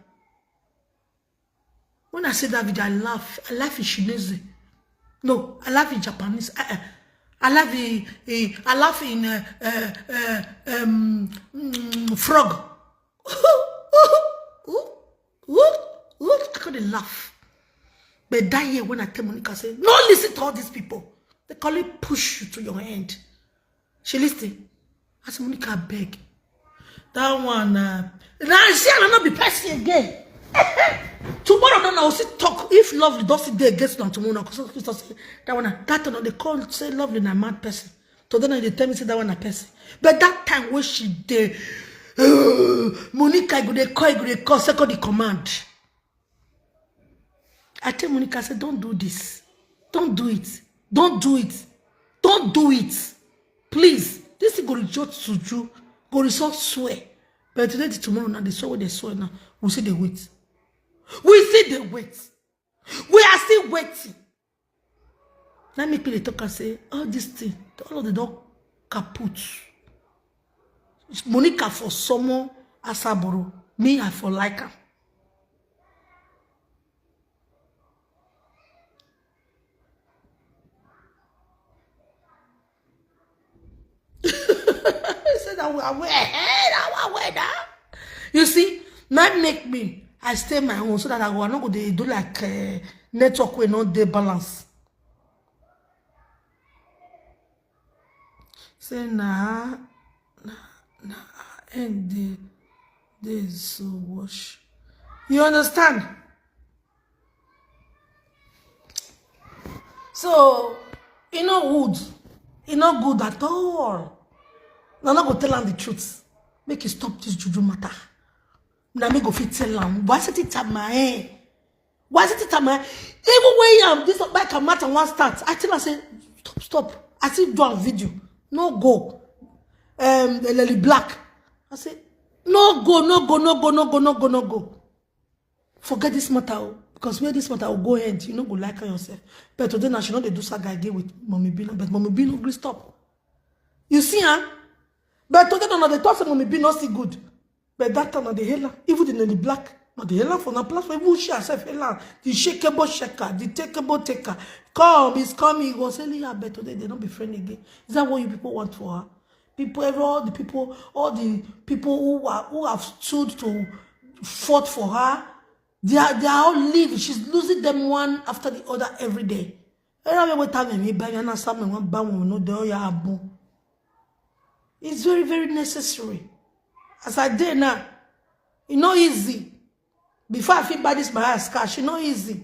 When I see that video, I laugh. I laugh in Chinese. No, I laugh in Japanese. Uh-uh. I laugh in, in I laugh in uh, uh, uh, um, mm, frog. I couldn't laugh. But that year when I tell Monica, say, no, listen to all these people. They call it push you to your end. She listened. I said, Monica, I beg. That one, uh, now I see I not be person again. Tomorrow, no, no, I will still talk. If Lovely doesn't dey against them tomorrow, because Christmas, that one, that one, they call say Lovely na mad person. Today, now they tell me say that one na person. But that time when she dey, Monica go dey call, go dey call, second the command. I tell Monica, I said, don't do this. Don't do it. Don't do it. Don't do it. Please. This thing go result to you. Go result swear. But today, till tomorrow, now they swear what they swear now. We see the wait. We see the wait. We are still waiting. Let me clearly talk and say, all this thing, all of them don't kaput. Monica for someone Asaboro. Me, I for like her. Away, eh, that one way now. You see, not make me. I stay my own so that I go. I no go dey do like uh, network wey no dey balance. Say na na na end the day so wash. You understand? So e no good, e no good at all. Na no go tell am the truth. Make e stop this juju matter. Na me go fit tell am. Why sit it at my head? Why sit it at my even when you have this bike and matter one start? I tell her say stop, stop. I still do a video. No go. Um, Lily Black. I say no go, no go, no go, no go, no go, no go. Forget this matter o, because where this matter will go end, you no go like am yourself. But today now she no dey do saga again with Mommy Bino, but Mommy Bino gree stop. You see, huh? But today now they talk say Mommy Bino still good. But that time now they hail her, even the Nelly Black, now they hail her for na platform. Even she herself hail her, the shakeable shaker, the takeable taker. Come, he's coming. He go say, yeah, but today they don't be friend again. Is that what you people want for her? People, every all the people, all the people who are who have stood to fought for her, they are they are all leaving. She's losing them one after the other every day. Every time we time me buy and some one buy one no dey ya abu. It's very, very necessary. As I dey now, e no easy. Before I fit buy this my house cash, e no easy.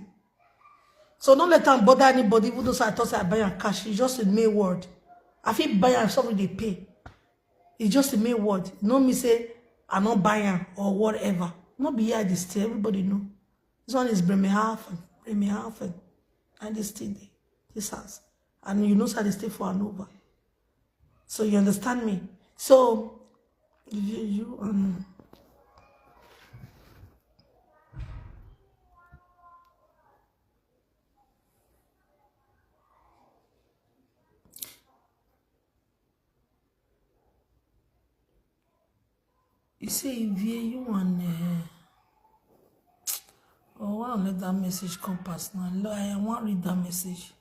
So don't let am bother anybody, even though say I thought say I buy am cash. It's just a mere word. I fit buy am, somebody dey pay. It's just a mere word. No me say I no buy am or whatever. No be here I dey stay. Everybody know. This one is Bremerhaven. Bremerhaven. And they stay there. This house. And you know say I dey stay for Hanover. So you understand me? So you, you um You say if you you want uh, oh wow, let that message come pass now. Lo- I want read that message.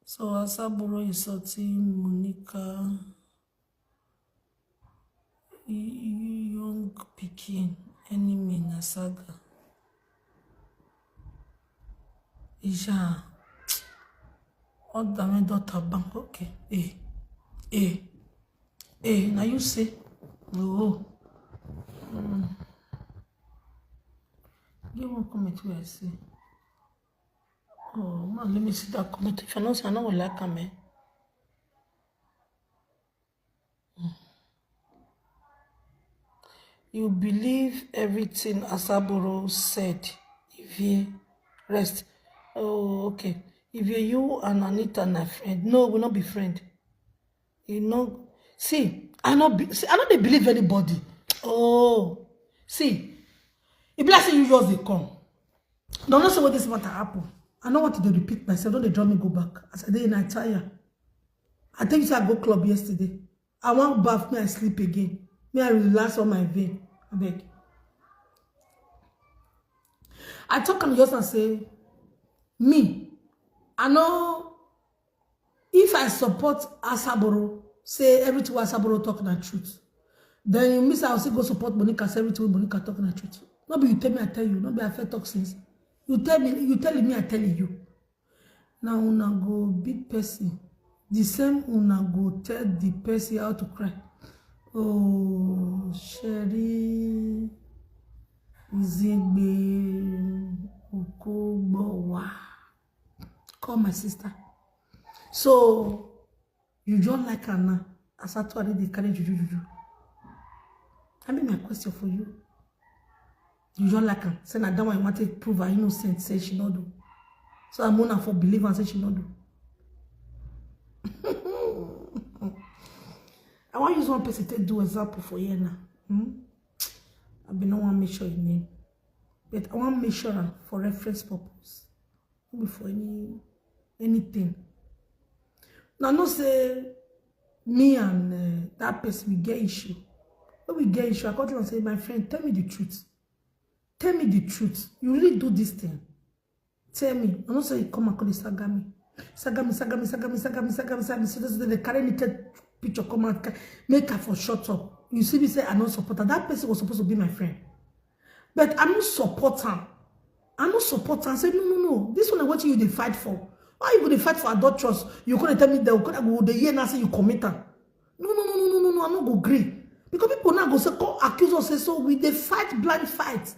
So Asaburo insulting Monica, y- y- young pikin enemy na saga. Isha, all the daughter bank. Okay, eh, eh, eh. Now you say, oh, mm. Give one comment where I say. Oh man, let me see that comment. If I don't say I know what like am, eh? You believe everything Asaboro said. If you rest. Oh, okay. If you, you and Anita na friend. No, we not be friend. You know. See, I not be, see, I not dey believe anybody. Oh, see, e be like say you just dey come. Don't know say what this matter happen. I no want to dey repeat myself. Don't dey draw me go back. As I dey in, I tire. I think say I go club yesterday. I wan baff, me I sleep again. Me I relax all my vein. Abeg. I talk am just now say me, I no, if I support Asaboro, say everything wey Asaboro talk na truth, then you mean say I still go support Monica, say everything wey Monica talk na truth. No be you tell me I tell you, no be I first talk since. You tell me, you tell me I tell you. Now una go beat person. The same una go tell the person how to cry. Oh, Sherry Izigbe Okogbowa. Call my sister. So you just like her now. As I told you, they carry juju juju. I mean, my question for you. You just like her. Say na that one you want to prove her innocent. Say she not do. So I'm gonna for believe and say she not do. I want use one person to do example for here now. Hmm? I be no one make sure your name, but I want make sure am for reference purpose. No be for any anything. Now no say me and uh, that person we get issue. When we get issue, I call him and say, my friend, tell me the truth. Tell me the truth. You really do this thing. Tell me. I know say you come and call the Sagami. Sagami, Sagami, Sagami, Sagami, Sagami, Sagami. So they carry me take picture, come out, ca- make her for shut up. You see me say I no support am. That person was supposed to be my friend. But I no support am. I no support am. Say, no, no, no. This one na wetin you dey fight for. Why you go dey fight for adulteress? You gonna tell me that we go dey hear now say you commit am. No, no, no, no, no, no, no. I no go gree. Because people now go say, come accuse us, say, so we dey fight blind fight.